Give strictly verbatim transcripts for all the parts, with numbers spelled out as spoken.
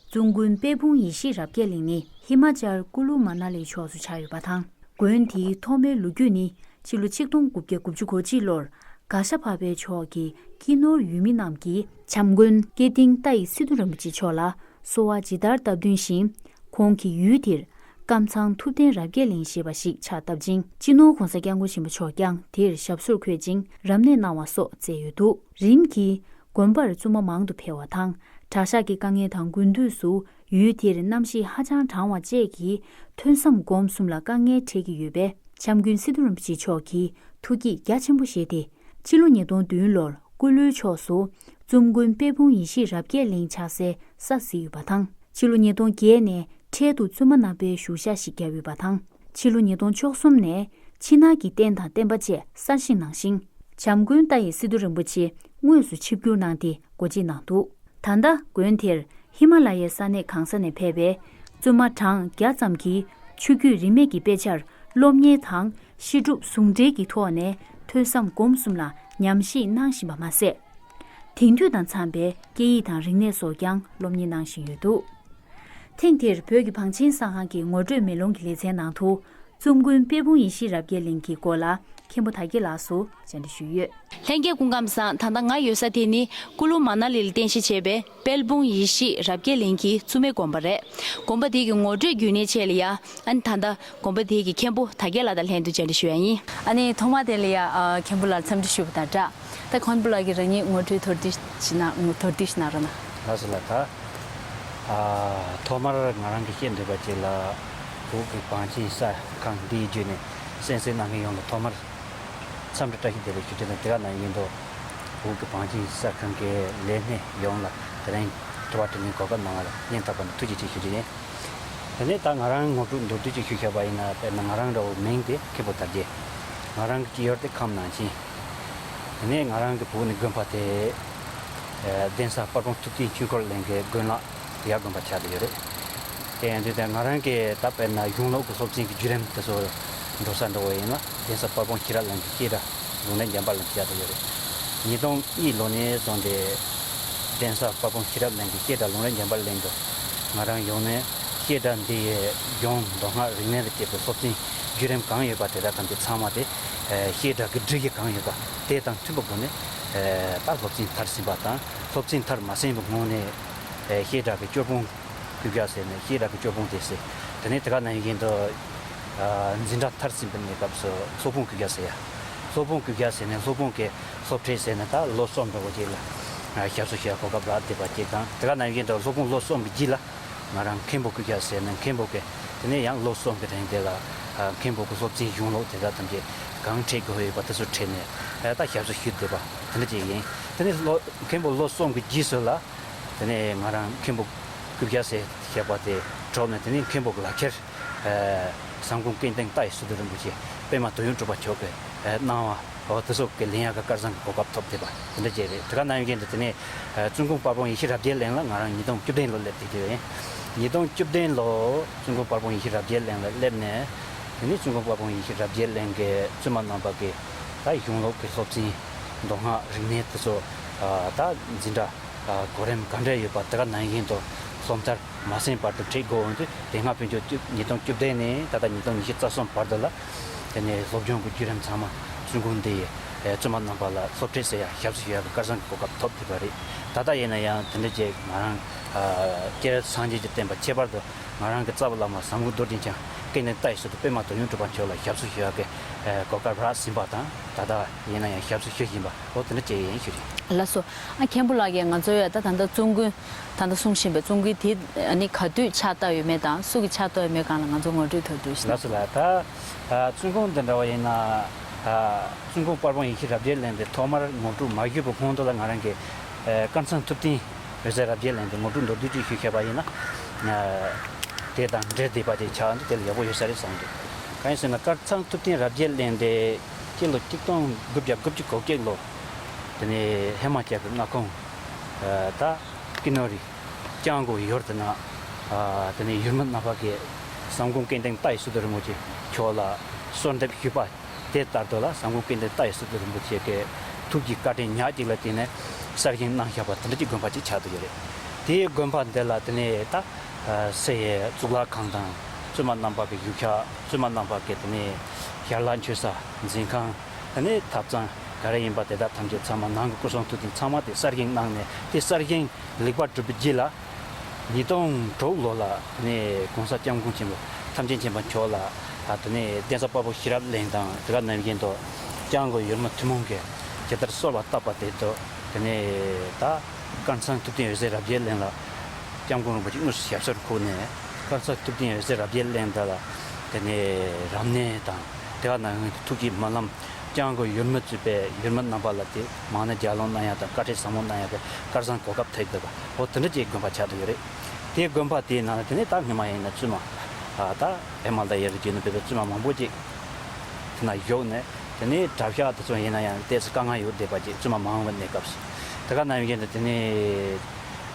བཙུན་དགོན་དཔལ་སྤུངས་ཡེ་ཤེས་རབ་རྒྱས་གླིང་ནི་ཧི་མ་ཅལ་ཀུ་ལུ་མ་ན་ལི་ཕྱོགས་སུ་ཆགས་ཡོད་པ་དང་། དགོན་དེའི་ཐོག་མའི་ལོ་རྒྱུས་ནི་ཕྱི་ལོ་ཆིག་སྟོང་དགུ་བརྒྱ་དགུ་བཅུ་གོ་གཅིག་ལོར་གར་ཞ་བྷ་བའི་ཕྱོགས་ཀྱི་སྐྱིད་ནོར་ཡུལ་མི་རྣམས་ཀྱིས་བྱམས་མགོན་སྐལ་ལྡན་ཏཱའི་སི་ཏུ་རིན་པོ་ཆེ་མཆོག་ལ་གསོལ་བ་ཇི་ལྟར་བཏབ་དོན་བཞིན། ཁོང་གིས་ཡུལ་དེར་ཀམ་ཚང་ཐུབ་བསྟན་རབ་རྒྱས་གླིང་ཞེས་པ་ཞིག་ཕྱག་བཏབ་ཅིང་། སྤྱི་ནོར་༧གོང་ས་༧སྐྱབས་མགོན་ཆེན་པོ་མཆོག་ཀྱང་དེར་ཞབས་སོར་འཁོད་ཅིང་རབ་གནས་གནང་བ་སོགས་མཛད་ཡོད་འདུག་རིམ་གྱིས་དགོན་པར་བཙུན་མ་མང་དུ་འཕེལ་བ་དང་། གྲྭ་ཤག་གི་དཀའ་ངལ་དང་དགུན་དུས་སུ་ཡུལ་དེར་གནམ་གཤིས་ཧ་ཅང་གྲང་བ་བཅས་ཀྱིས་ཐོན་བསམ་སྒོམ་གསུམ་ལ་དཀའ་ངལ་འཕྲད་ཀྱི་ཡོད་པས། བྱམས་མགོན་སི་ཏུ་རིན་པོ་ཆེ་མཆོག་གིས་ཐུགས་བསྐྱེད་རྒྱ་ཆེན་པོ་བཞེས་ཏེ། ཕྱི་ལོ་ཉིས་སྟོང་བདུན་ལོར་ཀུ་ལུའི་ཕྱོགས་སུ་བཙུན་དགོན་དཔལ་སྤུངས་ཡེ་ཤེས་རབ་རྒྱས་གླིང་ཆགས་སའི་ས་གཟིགས་ཡོད་པ་དང་། ཕྱི་ལོ་ཉིས་སྟོང་བརྒྱད་ནས་འཕྲལ་དུ་བཙུན་མ་རྣམ་པའི་བཞུགས་ཤག་ཞིག་བརྒྱབ་ཡོད་པ་དང་། ཕྱི་ལོ་ཉིས་སྟོང་བཅུ་གསུམ་ནས་ཕྱི་ནང་གི་རྟེན་དང་བརྟེན་པ་བཅས་གསར་བཞེངས་གནང་ཞིང་། བྱམས་མགོན་ཏཱའི་སི་ཏུ་རིན་པོ་ཆེ་དངོས་སུ་ཆིབས་བསྒྱུར་གནང་སྟེ་སྒོ་འབྱེད་གནང་འདུག་ད་ལྟ་དགོན་དེར་ཧི་མ་ལ་ཡའི་ས་གནས་གང་ས་ནས་ཕེབས་པའི་བཙུན་མ་གྲངས་བརྒྱ་ཙམ་གྱིས་ཆོས་བརྒྱུད་རིས་མེད་ཀྱི་དཔེ་ཆར་སློབ་གཉེར་དང་བཤད་སྒྲུབ་ཟུང་འབྲེལ་གྱི་ཐོག་ནས་ཐོས་བསམ་སྒོམ་གསུམ་ལ་ཉམས་ཞིབ་གནང་བཞིན་པ་མ་ཟད། དེང་དུས་དང་འཚམས་པའི་སྐད་ཡིག་དང་རིག་གནས་སོགས་ཀྱང་སློབ་གཉེར་གནང་བཞིན་ཡོད་འདུག་ཐེངས་འདིར་བོད་ཀྱི་བང་ཆེན་གསར་ཁང་གི་ངོ་སྤྲོད་མེ་ལོང་གི་ལེ་ཚན་ནང་དུ། བཙུན་དགོན་དཔལ་སྤུངས་ཡེ་ཤེས་རབ་རྒྱས་གླིང་གི་སྐོར་ལ་མཁན་པོ་དར་རྒྱས་ལགས་སུ་བཅར་འདྲི་ཞུས་ཡོད། ལྷན་རྒྱས་སྐུ་ཁམས་བཟང་། ད་ལྟ་ང་ཡོད་ས་དེ་ནི་ཀུ་ལུ་མ་ན་ལི་ལ་རྟེན་གཞི་བྱས་པའི་དཔལ་སྤུངས་ཡེ་ཤེས་རབ་རྒྱས་གླིང་གི་བཙུན་མའི་དགོན་པ་རེད། དགོན་པ་དེ་གི་ངོ་སྤྲོད་རྒྱུན་གནས་ཆེད་ལ་ཡ། ཨ་ནི་ད་ལྟ་དགོན་པ་དེ་གི་མཁན་པོ་དར་རྒྱས་ལགས་དང་ལྷན་དུ་བཅར་འདྲི་ཞུ་ཡ་ཡིན། ཨ་ནི་ཐོག་མ་དེ་ལ་ཡ། ཨ། མཁན་པོ་ལགས་འཚམས་འདྲི་ཞུ་བ་དང་སྦྲགས། ད་མཁན་པོ་ལགས་ཀྱིས་རང་ཉིད་ངོ་སྤྲོད་མདོར་བསྡུས་ཤིག་གནང་། མདོར་བསྡུས་ཤིག་གནང་རོགས་གནང་། ལགས་སོ་ལགས། ད། ཨ། ཐོག་མར་ང་རང་གིས་བཤད་འདོད་པ་ཅིག་ལ། བོད་ཀྱི་བང་ཆེན་གསར་ཁང་འདིའི་བརྒྱུད་ནས་གསན་གཟིགས་གནང་མཁན་ཡོངས་ལ་ཐོག་མར་འཚམས་འདྲི་བཀྲ་ཤིས་བདེ་ལེགས་ཞུ་རྒྱུ་དང་། དེ་ག་ནང་བཞིན་དུ་བོད་ཀྱི་བང་ཆེན་གསར་ཁང་གི་ལས་སྣེ་ཡོངས་ལ་དེ་རིང་དྲི་བ་དྲི་ལན་གོ་སྐབས་གནང་བ་ལ་སྙིང་ཐག་པ་ནས་ཐུགས་རྗེ་ཆེ་ཞུ་རྒྱུ་ཡིན། དེ་ནས་ད་ང་རང་ངོ་སྤྲོད་མདོར་བསྡུས་ཅིག་ཞུས་བཞག་པ་ཡིན་ན། དཔེར་ན་ང་རང་འདྲ་བོ་མིང་དེ་མཁན་པོ་དར་རྒྱས། ང་རང་གི་སྐྱེས་ཡུལ་དེ་ཁམས་ནང་ཆེན། དེ་ནས་ང་རང་གི་བུ་ནི་དགོན་པ་དེ་ཨ་གདན་ས་དཔལ་སྤུངས་ཐུབ་བསྟན་ཆོས་འཁོར་གླིང་གི་དགོན་ལག་ཡ་དགོན་པ་ཆགས་བསྡད་ཡོད་རེད། དེ་ཡང་དུས་དང་ང་རང་གི་ད་དཔེར་ན་གཞུང་ལུགས་ཀྱི་སློབ་ཚན་གྱི་བརྒྱུད་རིམ་དེ་ཚོ་འགྲོ་ས་འདྲ་བོ་ཡིན་ན། གདན་ས་དཔལ་སྤུངས་ཤེས་རབ་གླིང་གི་བཤད་གྲྭ་ལུང་རིགས་འགྲེམས་སྤེལ་གླིང་ཆགས་བསྡད་ཡོད་རེད། ཉིས་སྟོང་གཉིས་ལོ་ནས་བཟུང་སྟེ་གདན་ས་དཔལ་སྤུངས་ཤེས་རབ་གླིང་གི་བཤད་གྲྭ་ལུང་རིགས་འགྲེམས་སྤེལ་གླིང་དུ་ང་རང་ཡོང་ནས། བཤད་གྲྭ་འདི་ཡི་གཞུང་མདོ་སྔགས་རིག་གནས་ལ་སྐྱེས་པའི་སློབ་ཚན་བརྒྱུད་རིམ་གང་ཡོད་པ་དེ་དག་ཐམས་ཅད་ཚང་མ་དེ་ཨ་བཤད་གྲྭ་གི་སྒྲིག་གཞི་གང་ཡོད་པ་དེ་དང་མཐུན་པའི་སྒོ་ནས་ཨ་ད་སློབ་ཚན་མཐར་ཕྱིན་པ་དང་། སློབ་ཚན་མཐར་མ་ཕྱིན་པའི་སྔོན་ནས་ཨ་བཤད་གྲྭ་གི་སྐྱོར་དཔོན་བསྐོ་རྒྱུ་ཟེར་ནས། བཤད་གྲྭ་གི་སྐྱོར་དཔོན་དེ་ཟེར། དེ་ནས་དེ་ག་ནང་བཞིན་དུ་ཨ་འཛིན་གྲྭ་མཐར་ཕྱིན་པའི་གནས་སྐབས་སུ་སློབ་དཔོན་བསྐོ་རྒྱུ་ཟེར་ཡ། སློབ་དཔོན་བསྐོ་རྒྱུ་ཟེར་ནས་སློབ་དཔོན་གྱི་སློབ་ཁྲིད་ཟེར་ནས་ད་ལོ་གསུམ་འདྲ་བོ་ཅིག་ལ་ཨ་ཞབས་སོར་ཞུགས་གོ་སྐབས་རག་བསྡད་པ་ཅིག་དང་། དེ་ག་ནང་བཞིན་དུ་སློབ་དཔོན་ལོ་གསུམ་གྱི་རྗེས་ལ་ང་རང་མཁན་པོ་བསྐོ་རྒྱུ་ཟེར་ནས། མཁན་པོ་གི་དེ་ནས་ཡང་ལོ་གསུམ་གྱི་རིང་དེ་ལ་ཨ་མཁན་པོ་གི་སློབ་ཚན་གཞུང་ལུགས་དེ་དག་ཐམས་ཅད་གང་ཁྲིད་དགོས་ཡོད་པ་དེ་ཚོ་ཁྲིད་ནས་ཨ་ད་ཞབས་སོར་ཞུགས་བསྡད་པ་དེ་འདྲ་ཅིག་ཡིན། དེ་ནས་ལོ་མཁན་པོ་ལོ་གསུམ་གྱི་རྗེས་སུ་ལ་དེ་ནས་ང་རང་མཁན་པོ་བསྐོ་རྒྱུ་ཟེར་བྱས་པ་དེ་གྲུབ་ནས། དེ་ནས་མཁན་པོ་གི་ལག་ཁྱེར་ཨ་ཟམ་གོང་སྐལ་ལྡན་ཏཱའི་སི་ཏུ་རིན་པོ་ཆེ་པདྨ་དོན་ཡོད་གྲུབ་པ་མཆོག་གིས་ཨ་གནང་བ། འོ་དེ་སོགས་ཀྱི་ལེན་ཡག་གི་སྐལ་བཟང་གི་གོ་སྐབས་ཐོབ་བསྡད་པ་དེ་འདྲ་ཅིག་རེད། དེ་ག་ནང་བཞིན་དུ་དེ་ནས་ཨ་བཙུན་དགོན་དཔལ་སྤུངས་ཡེ་ཤེས་རབ་རྒྱས་གླིང་ལ་ང་རང་ཉིས་སྟོང་བཅུ་བདུན་ལོ་སླེབས་བསྡད་ཡོད་ཡིན། ཉིས་སྟོང་བཅུ་བདུན་ལོ་བཙུན་དགོན་དཔལ་སྤུངས་ཡེ་ཤེས་རབ་རྒྱས་གླིང་ལ་སླེབས་ནས། དེ་ནས་བཙུན་དགོན་དཔལ་སྤུངས་ཡེ་ཤེས་རབ་རྒྱས་གླིང་གི་བཙུན་མ་རྣམ་པ་གིས་ད་གཞུང་ལུགས་ཀྱི་སློབ་ཚན། མདོ་སྔགས་རིག་གནས་དེ་ཚོ་ཨ་ད་འཛིན་གྲྭ་ཨ་གོ་རིམ་ག་འདྲ་ཡོད་པ་དེ་ག་ནང་བཞིན་དུ་སློབ་མཐར་མ་ཕྱིན་བར་དུ་ཁྲིད་དགོས་འོང་དུས། དེ་སྔ་ཕན་ཆད་བཅུ་ཉིས་སྟོང་བཅུ་བདུན་ནས་ད་ལྟ་ཉིས་སྟོང་ཉི་ཤུ་རྩ་གསུམ་བར་དུ་ལ་དེ་ནས་སློབ་སྦྱོང་གི་བརྒྱུད་རིམ་ཚང་མ་བཙུན་དགོན་འདི་ཡི་ཨེ་བཙུན་མ་རྣམ་པ་ལ་སློབ་ཁྲིད་ཟེར་ཡ་ཞབས་སུ་ཞུ་ཡ་གི་སྐལ་བཟང་གི་གོ་སྐབས་ཐོབ་ཐུབ་པ་རེད། ད་ལྟ་ཡིན་ན་ཡང་དེ་འདྲ་ཅིག་ང་རང་ཨ་སྐྱེས་རབས་སངས་རྒྱས་ཀྱི་བསྟན་པ་ཁྱད་པར་དུ་ང་རང་གི་རྩ་བའི་བླ་མ་ཟམ་གོང་རྡོ་རྗེ་འཆང་སྐལ་ལྡན་ཏཱའི་སི་ཏུ་པདྨ་དོན་ཡོད་གྲུབ་པ་མཆོག་ལ་ཞབས་སུ་ཞུ་ཡ་གི་ཨེ་གོ་སྐབས་རག་ཟིན་པ་དང་། ད་ལྟ་ཡིན་ན་ཡང་ཞབས་སུ་ཞུ་བཞིན་པ། འོ་དེ་འདྲ་ཅིག་ཡིན་ཞུ་རེད། ལགས་སོ། ཨ་མཁན་པོ་ལགས་ཀྱིས་ང་ཚོ་ཡ་ད་ད་ལྟ་བཙུན་དགོན་ད་ལྟ་གསུང་བཞིན་པའི་བཙུན་དགོན་དེ་ཨ་ནི་ག་དུས་ཕྱག་བཏབ་ཡོད་མེད་དང་། སུ་གིས་ཕྱག་བཏབ་ཡོད་མེད་སྒང་ལ་ང་ཚོ་ངོ་སྤྲོད་མདོར་བསྡུས་ཤིག། ལགས་སོ་ལགས། ད་ཨ་བཙུན་དགོན་འདི་འདྲ་བ་ཡིན་ན། ཨ་བཙུན་དགོན་དཔལ་སྤུངས་ཡེ་ཤེས་རབ་རྒྱས་གླིང་འདི་ཐོག་མར་ངོ་སྤྲོད་མ་ཞུས་པའི་གོང་དུ་ལ་ང་རང་གིས་ཨ་ཀམ་ཚང་ཐུབ་བསྟན་འོད་གསལ་རབ་རྒྱས་གླིང་འདི་ངོ་སྤྲོད་མདོར་བསྡུས་ཅིག་ཞུས་བཞག་པ་ཡིན་ན། ཨ་དེ་དང་འབྲེལ་བསྡད་པ་དེ་ཆགས་འདུག་དེ་ལ་ཡག་པོ་ཡོད་ས་རེད་བསམ་འདུག་གང་ཡིན་ཟེར་ན། ཀམ་ཚང་ཐུབ་བསྟན་རབ་རྒྱས་གླིང་འདི་སྤྱི་ལོ་ཆིག་སྟོང་དགུ་བརྒྱ་དགུ་བཅུ་གོ་གཅིག་ལོ་དེ་ནས་ཧི་མ་ཅལ་གྱི་མངའ་ཁོངས་ཨ་ད་ཀི་ནོ་རི་ལྕང་སྒོ་ཡུལ་དེ་ན། ཨ་དེ་ནས་ཡུལ་མི་རྣམ་པ་གིས་ཟམ་གོང་སྐལ་ལྡན་ཏཱའི་སི་ཏུ་རིན་པོ་ཆེ་མཆོག་ལ་གསོལ་འདེབས་ཞུས་པ་དེ་ལྟར་དུ་ལ། ཟམ་གོང་སྐལ་ལྡན་ཏཱའི་སི་ཏུ་རིན་པོ་ཆེ་གི་ཐུགས་ཀྱི་བཀའ་དྲིན་ཉག་གཅིག་ལ་བརྟེན་ནས་གསར་བཞེངས་གནང་བཞག་པ་དེ་འདྲ་གྱི་དགོན་པ་ཅིག་ཆགས་བསྡད་ཡོད་རེད། དེའི་དགོན་པ་འདི་ལ་དེ་ནས་ད་སེ་ཡི་གཙུག་ལག་ཁང་དང་བཙུན་མ་རྣམ་པ་གི་བཞུགས་ཤག་བཙུན་མ་རྣམ་པ་གི་དེ་ནས་ཞལ་ལག་མཆོད་ས་འཛིན་ཁང་། དེ་ནས་ཐབ་ཚང་ག་རེ་ཡིན་པ་དེ་དག་ཐམས་ཅད་ཚང་མ་ནང་གི་སྐུ་གསུང་ཐུགས་རྟེན་ཚང་མ་དེ་གསར་བཞེངས་གནང་ནས། དེ་གསར་བཞེངས་ལེགས་པར་གྲུབ་པའི་རྗེས་ལ། ཉིས་སྟོང་དྲུག་ལོ་ལ་ནས་གོང་ས་སྐྱབས་མགོན་ཆེན་པོ་ཐམས་ཅད་མཁྱེན་པ་མཆོག་ལ། ཨ་དེ་ནས་གདན་ས་དཔལ་སྤུངས་ཤེས་རབ་གླིང་དང་དེ་ག་ནང་བཞིན་དུ་སྐྱབས་མགོན་ཡུལ་མི་ཐུན་མོང་གིས་ཇི་ལྟར་གསོལ་བ་བཏབ་པ་དེ་དུ། དེ་ནས་ད་སྐལ་བཟང་ཐུབ་བསྟན་འོད་ཟེར་རབ་རྒྱས་གླིང་ལ་སྐྱབས་མགོན་རིན་པོ་ཆེ་དངོས་སུ་ཞབས་སོར་འཁོད་ནས། སྐལ་བཟང་ཐུབ་བསྟན་འོད་ཟེར་རབ་རྒྱས་གླིང་འདི་ལ་དེ་ནས་རབ་གནས་དང་དེ་ག་ནང་བཞིན་དུ་ཐུགས་ཀྱི་སྨོན་ལམ། སྐྱབས་མགོན་ཡུལ་མི་གཙོས་པའི་ཡུལ་མི་རྣམ་པ་ལ་དེ་མང་ན་རྒྱ་ལོང་གནང་ཡག་དང་བཀའ་དྲིན་བཟང་པོ་གནང་ཡག་གི་སྐལ་བཟང་གོ་སྐབས་ཐེབས་འདུག་པ། འོ་དེ་འདྲ་ཅིག་དགོན་པ་ཆགས་བསྡད་ཡོད་རེད། དེའི་དགོན་པ་དེའི་ནང་ལ་དེ་ནས་ད་སྔོན་མ་ཡིན་ན་བཙུན་མ་ཨ་ད་ཨེ་མ་ད་ཡེ་རུ་བརྒྱུད་ནས་བོད་པའི་བཙུན་མ་མང་པོ་ཅིག་དེ་ན་བཞུགས་ནས། དེ་ནས་གྲྭ་ཤག་དེ་ཚོ་ཡིན་ན་ཡང་ཏོག་ཙམ་དཀའ་ངལ་ཡོད་བསྡད་པ་ཅིག་བཙུན་མ་མང་བའི་གནས་སྐབས་སུ། དེ་ག་ནང་བཞིན་དུ་དེ་ནས་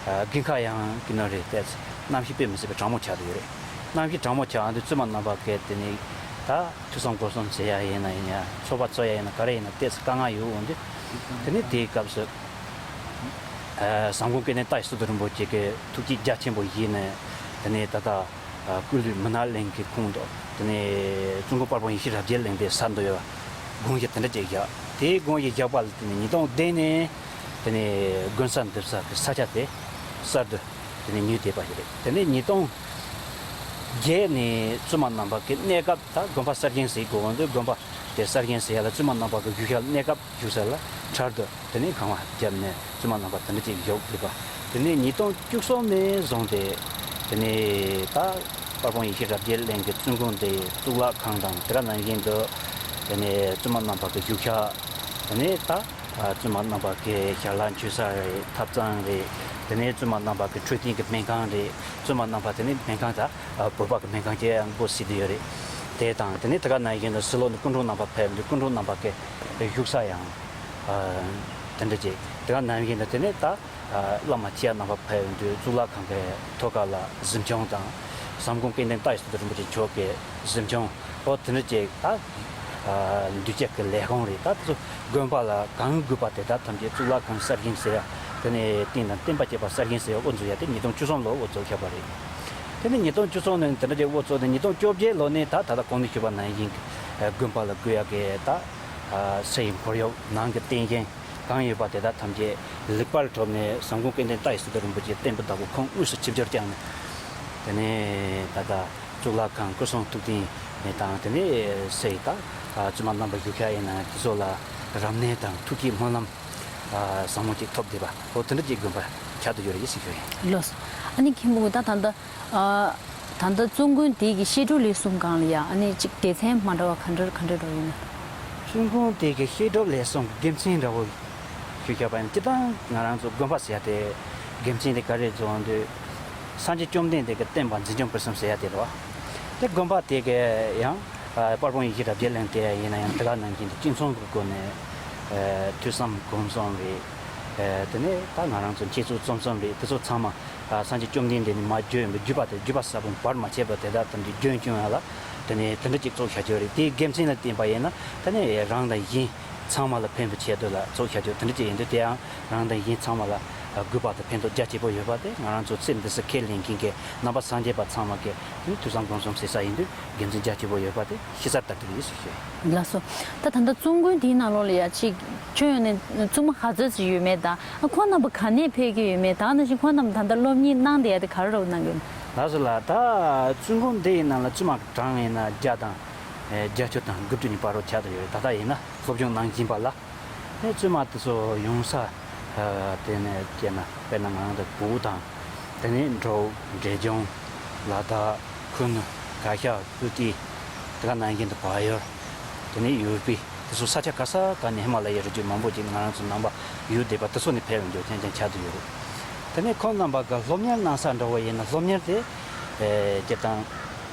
ཨ་དགུན་ཁ་ཡང་གི་ནོ་རེད། ཏོག་ཙམ་གནམ་གཤིས་དཔེ་མི་སྲིད་པའི་གྲང་མོ་ཆགས་བསྡད་ཡོད་རེད། གནམ་གཤིས་གྲང་མོ་ཆགས་འདུག་བཙུན་མ་རྣམ་པ་གིས་དེ་ནས་ད་ཐོས་བསམ་སྒོམ་གསུམ་བྱེད་ཡ་ཡིན་ན་ཡིན་ཡ། ཚོགས་པ་འཚོགས་ཡ་ཡིན་ན་ག་རེ་ཡིན་ན་ཏོག་ཙམ་དཀའ་ངལ་ཡོད་འོང་དུས། དེ་ནས་དེའི་སྐབས་སུ་ཨ་ཟམ་གདོང་སྐལ་ལྡན་ཏཱའི་སི་ཏུ་རིན་པོ་ཆེ་གི་ཐུགས་བསྐྱེད་རྒྱ་ཆེན་པོ་བཞེས་ནས། དེ་ནས་ད་ལྟ་ཨ་སྐུ་ལུས་མི་ནག་གླིང་གི་ཁོངས་དུ། དེ་ནས་བཙུན་དགོན་དཔལ་སྤུངས་ཡེ་ཤེས་རབ་རྒྱས་གླིང་དེ་ས་འདུལ་བའི་དགོངས་གཞི་དེ་འདྲ་ཅིག་བཞག་དེའི་དགོངས་གཞི་བཞག་པ་ལ་དེ་ནས་ཉིས་སྟོང་བདུན་ནས་དེ་ནས་དགོན་ས་འདེབས་ས་གི་ས་ཆ་དེ་གསར་དུ་དེ་ནས་ཉོས་བསྡད་པ་ཞིག་རེད། དེ་ནས་ཉིས་སྟོང་བརྒྱད་ནས་བཙུན་མ་རྣམ་པ་གི་གནས་སྐབས། ད་དགོན་པ་གསར་བཞེངས་ཟེར་དགོས་འོང་དུས། དགོན་པ་དེ་གསར་བཞེངས་ཟེར་ཡ་ལ་བཙུན་མ་རྣམ་པ་གི་བཞུགས་ཤག་གནས་སྐབས་བཞུགས་ས་ལ་འཕྲལ་དུ་དེ་ནས་ཁང་བ་བརྒྱབ་ནས་བཙུན་མ་རྣམ་པ་དེ་འདྲ་ཅིག་བཞུགས་བསྡད་པ། དེ་ནས་ཉིས་སྟོང་བཅུ་གསུམ་ནས་བཟུང་སྟེ་དེ་ནས་ད་དཔལ་སྤུངས་ཡེ་ཤེས་རབ་རྒྱས་གླིང་གི་བཙུན་དགོན་དེ་གཙུག་ལག་ཁང་དང་དེ་ག་ནང་བཞིན་དུ་དེ་ནས་བཙུན་མ་རྣམ་པ་གི་བཞུགས་ཤག་དེ་ནས་ད་ཨ་བཙུན་མ་རྣམ་པ་གི་ཞལ་ལག་མཆོད་ས་རེད། ཐབ་ཚང་རེད། དེ་ནས་བཙུན་མ་རྣམ་པ་གི་འཕྲོད་བསྟེན་གི་སྨན་ཁང་རེད། བཙུན་མ་རྣམ་པ་དེ་ནས་སྨན་ཁང་ད་ཨ་བོད་པ་གི་སྨན་ཁང་ཅིག་ཡང་སྒོ་ཕྱེ་བསྡད་ཡོད་རེད། དེ་དང་དེ་ནས་དེ་ག་ནང་བཞིན་དུ་ཕྱི་ལོགས་ནས་སྐུ་མགྲོན་རྣམ་པ་ཕེབས་འདུག་སྐུ་མགྲོན་རྣམ་པ་གི་བཞུགས་ས་ཡང་ཨ་དེ་འདྲ་ཅིག་དེ་ག་ནང་བཞིན་དུ་དེ་ནས་ད་ཨ་བླ་མ་ཆེ་རྣམ་པ་ཕེབས་འདུག་གཙུག་ལག་ཁང་གི་ཐོག་ཁ་ལ་གཟིམ་ཆུང་དང་། ཟམ་གདོང་སྐལ་ལྡན་ཏཱའི་སི་ཏུ་རིན་པོ་ཆེ་མཆོག་གི་གཟིམ་ཆུང་། ཨོ་དེ་འདྲ་ཅིག་ད་ཨ་འདུས་བྱས་ཀྱི་ལས་ཁུངས་རེད། ད་དེ་ཚོ་དགོན་པ་ལ་གང་དགོས་པ་དེ་དག་ཐམས་ཅད། གཙུག་ལག་ཁང་གསར་བཞེངས་ཟེར་ཡ། དེ་ནས་རྟེན་དང་བརྟེན་པ་བཅས་པ་གསར་བཞེངས་ཟེར་ཡ་དབུ་འཛུགས་ཡ་དེ་ཉིས་སྟོང་བཅུ་གསུམ་ལོ་དབུ་ཚུགས་བཞག་པ་རེད། དེ་ནས་ཉིས་སྟོང་བཅུ་གསུམ་ནས་དེ་འདྲ་ཅིག་དབུ་ཚུགས་ནས་ཉིས་སྟོང་བཅོ་བརྒྱད་ལོ་ནས་ད་ད་ལྟ་གོང་ནས་ཞུས་པ་ནང་བཞིན་གྱི་དགོན་པ་ལ་དགོས་ཡ་གི་ད་ཨ་ས་ཡི་ཁོར་ཡུག་ནང་གི་རྟེན་བཞེངས་གང་ཡོད་པ་དེ་དག་ཐམས་ཅད་ལེགས་པར་གྲུབ་ནས། ཟམ་གདོང་སྐལ་ལྡན་ཏཱའི་སི་ཏུ་རིན་པོ་ཆེ་བསྟན་པའི་བདག་པོ་ཁོང་དངོས་སུ་ཆིབས་བསྒྱུར་བསྐྱངས་ནས། དེ་ནས་ད་ལྟ་གཙུག་ལག་ཁང་སྐུ་གསུང་ཐུགས་རྟེན་དང་། དེ་ནས་ས་ཡི་ད་བཙུན་མ་རྣམ་པ་བཞུགས་ཤག་ཡིན་ན་དེ་ཚོ་ལ་རབ་གནས་དང་ཐུགས་ཀྱི་སྨོན་ལམ་ཨ་བཟང་མོ་ཅིག་ཐོབ་བསྡད་པ། འོ་དེ་འདྲ་ཅིག་དགོན་པ་ཆགས་བསྡད་ཡོད་རེད་ཟེར་ཞུ་ཡིན། ལགས་སོ། ཨ་ནི་མཁན་པོ་ད་ད་ལྟ་ཨ་ད་ལྟ་བཙུན་དགོན་དེ་གི་བཤད་སྒྲུབ་ལས་གསུམ་སྒང་ལ་ཡ། ཨ་ནི་ཅིག་སྡེ་ཚན་མ་འདྲ་བ་ག་འདྲ་ག་འདྲ་འདྲ་ཡོད་ན། བཙུན་དགོན་དེ་གི་བཤད་སྒྲུབ་ལས་གསུམ་དགེ་མཚན་འདྲ་བོ་ཞུ་བྱ་བ་ཡིན། སྤྱིར་བཏང་ང་རང་ཚོ་དགོན་པ་ཟེར་ཡ་དེ་དགེ་མཚན་དེ་ག་རེ་བཟོ་འོང་དུས། སངས་རྒྱས་བཅོམ་ལྡན་འདས་ཀྱི་བསྟན་པ་འཛིན་སྐྱོང་སྤེལ་གསུམ་ཟེར་ཡ་དེ་རེད་བ། དེ་དགོན་པ་དེ་གི་ཡང་ཨ་དཔལ་སྤུངས་ཡེ་ཤེས་རབ་རྒྱས་གླིང་དེ་ཡིན་ན་ཡང་དེ་ག་ནང་བཞིན་དུ་གཅིག་མཚུངས་ཀྱི་སྒོ་ནས་ཨ་ཐོས་བསམ་སྒོམ་གསུམ་རེད། ཨ་དེ་ནས་ད་ང་རང་ཚོ་འཆད་རྩོད་རྩོམ་གསུམ་རེད། དེ་ཚོ་ཚང་མ་ཨ་སངས་རྒྱས་བཅོམ་ལྡན་འདས་ནས་མར་བརྗོད་ཡོང་བའི་བརྒྱུད་པ་དེ། བརྒྱུད་པ་ཟབ་མོ་བར་མ་ཆད་པ་དེ་དག་དེ་འདྲའི་རྒྱུན་སྐྱོང་ཡ་ལ། དེ་ནས་དེ་འདྲ་ཅིག་བཙུགས་བྱ་རྒྱུ་རེད། དེའི་དགེ་མཚན་ལ་བརྟེན་པ་ཡིན་ན་དེ་ནས་རང་དང་གཞན་ཚང་མ་ལ་ཕན་པའི་ཆེད་དུ་ལ་བཙུགས་བྱ་རྒྱུ་དེ་འདྲ་ཅིག་ཡིན་དུས། དེའང་རང་དང་གཞན་ཚང་མ་ལ་དགོས་པ་དང་ཕན་ཐོགས་རྒྱ་ཆེ་པོ་ཡོད་པ་དེ། ང་རང་ཚོ་ཚེ་འདི་སྲིད་ཁས་ལེན་མཁན་གྱི་ནང་པ་སངས་རྒྱས་པ་ཚང་མ་གི་དེ་ཐོས་བསམ་སྒོམ་གསུམ་ཟེར་ས་ཡིན་དུས། དགེ་མཚན་རྒྱ་ཆེ་པོ་ཡོད་པ་དེ་ཤེས་གསལ་ལྟར་དུ་ཡིན་ཟེར་ཞུ། ལགས་སོ། ད་ད་ལྟ་བཙུན་དགོན་དེའི་ནང་ལོགས་ལ་ཡ་ཅིག་ཁྱོན་ཡོངས་ནས་བཙུན་མ་ག་ཚོད་ཅིག་ཡོད་མེད་དང་། ཨ་ཁོང་རྣམ་པ་ག་ནས་ཕེབས་ཀྱི་ཡོད་མེད། ད་ནང་བཞིན་ཁོང་རྣམས་ད་ལྟ་སློབ་གཉེར་གནང་བསྡད་ཡ་དེ་ག་རེ་རོགས་གནང་གི་ཡོད། ལགས་སོ་ལགས། ད་བཙུན་དགོན་འདི་ཡི་ནང་ལ་བཙུན་མ་གྲངས་ཡིན་ན་བརྒྱ་དང་བརྒྱད་ཅུ་དང་དགུ་བཅུ་གཉིས་བར་དུ་ཆགས་བསྡད་ཡོད་རེད། ད་ལྟ་ཡིན་ན་སློབ་སྦྱོང་གནང་བཞིན་པ་ལ། ཨེ་བཙུན་མ་དེ་ཚོ་ཡོང་ས་དེ་ནས་བྱས་ན། དཔེར་ན་ང་རང་ཚོ་བོད་དང་། དེ་ནས་འབྲོག་འབྲས་ལྗོངས། ལ་དྭགས། ཁུ་ནུ། གར་ཞ། སྤུ་ཏི། དེ་ག་ནང་བཞིན་དུ་བལ་ཡུལ། དེ་ནས་ཡུ་པི། དེ་ཚོ་ས་ཆ་ག་ས་ག་ནས། ཧི་མ་ལ་ཡའི་རི་རྒྱུད་མང་པོ་ཅིག་ང་རང་ཚོ་ནང་པ་ཡུལ་སྡེ་པ་དེ་ཚོ་ནས་ཕེབས་ཡོང་རྒྱུ་རྐྱང་རྐྱང་ཆགས་བསྡད་ཡོད་རེད། དེ་ནས་ཁོང་རྣམ་པ་གི་སློབ་གཉེར་གནང་ས་འདྲ་བོ་ཡིན་ན། སློབ་གཉེར་དེ་ཨེ་སྤྱིར་བཏང་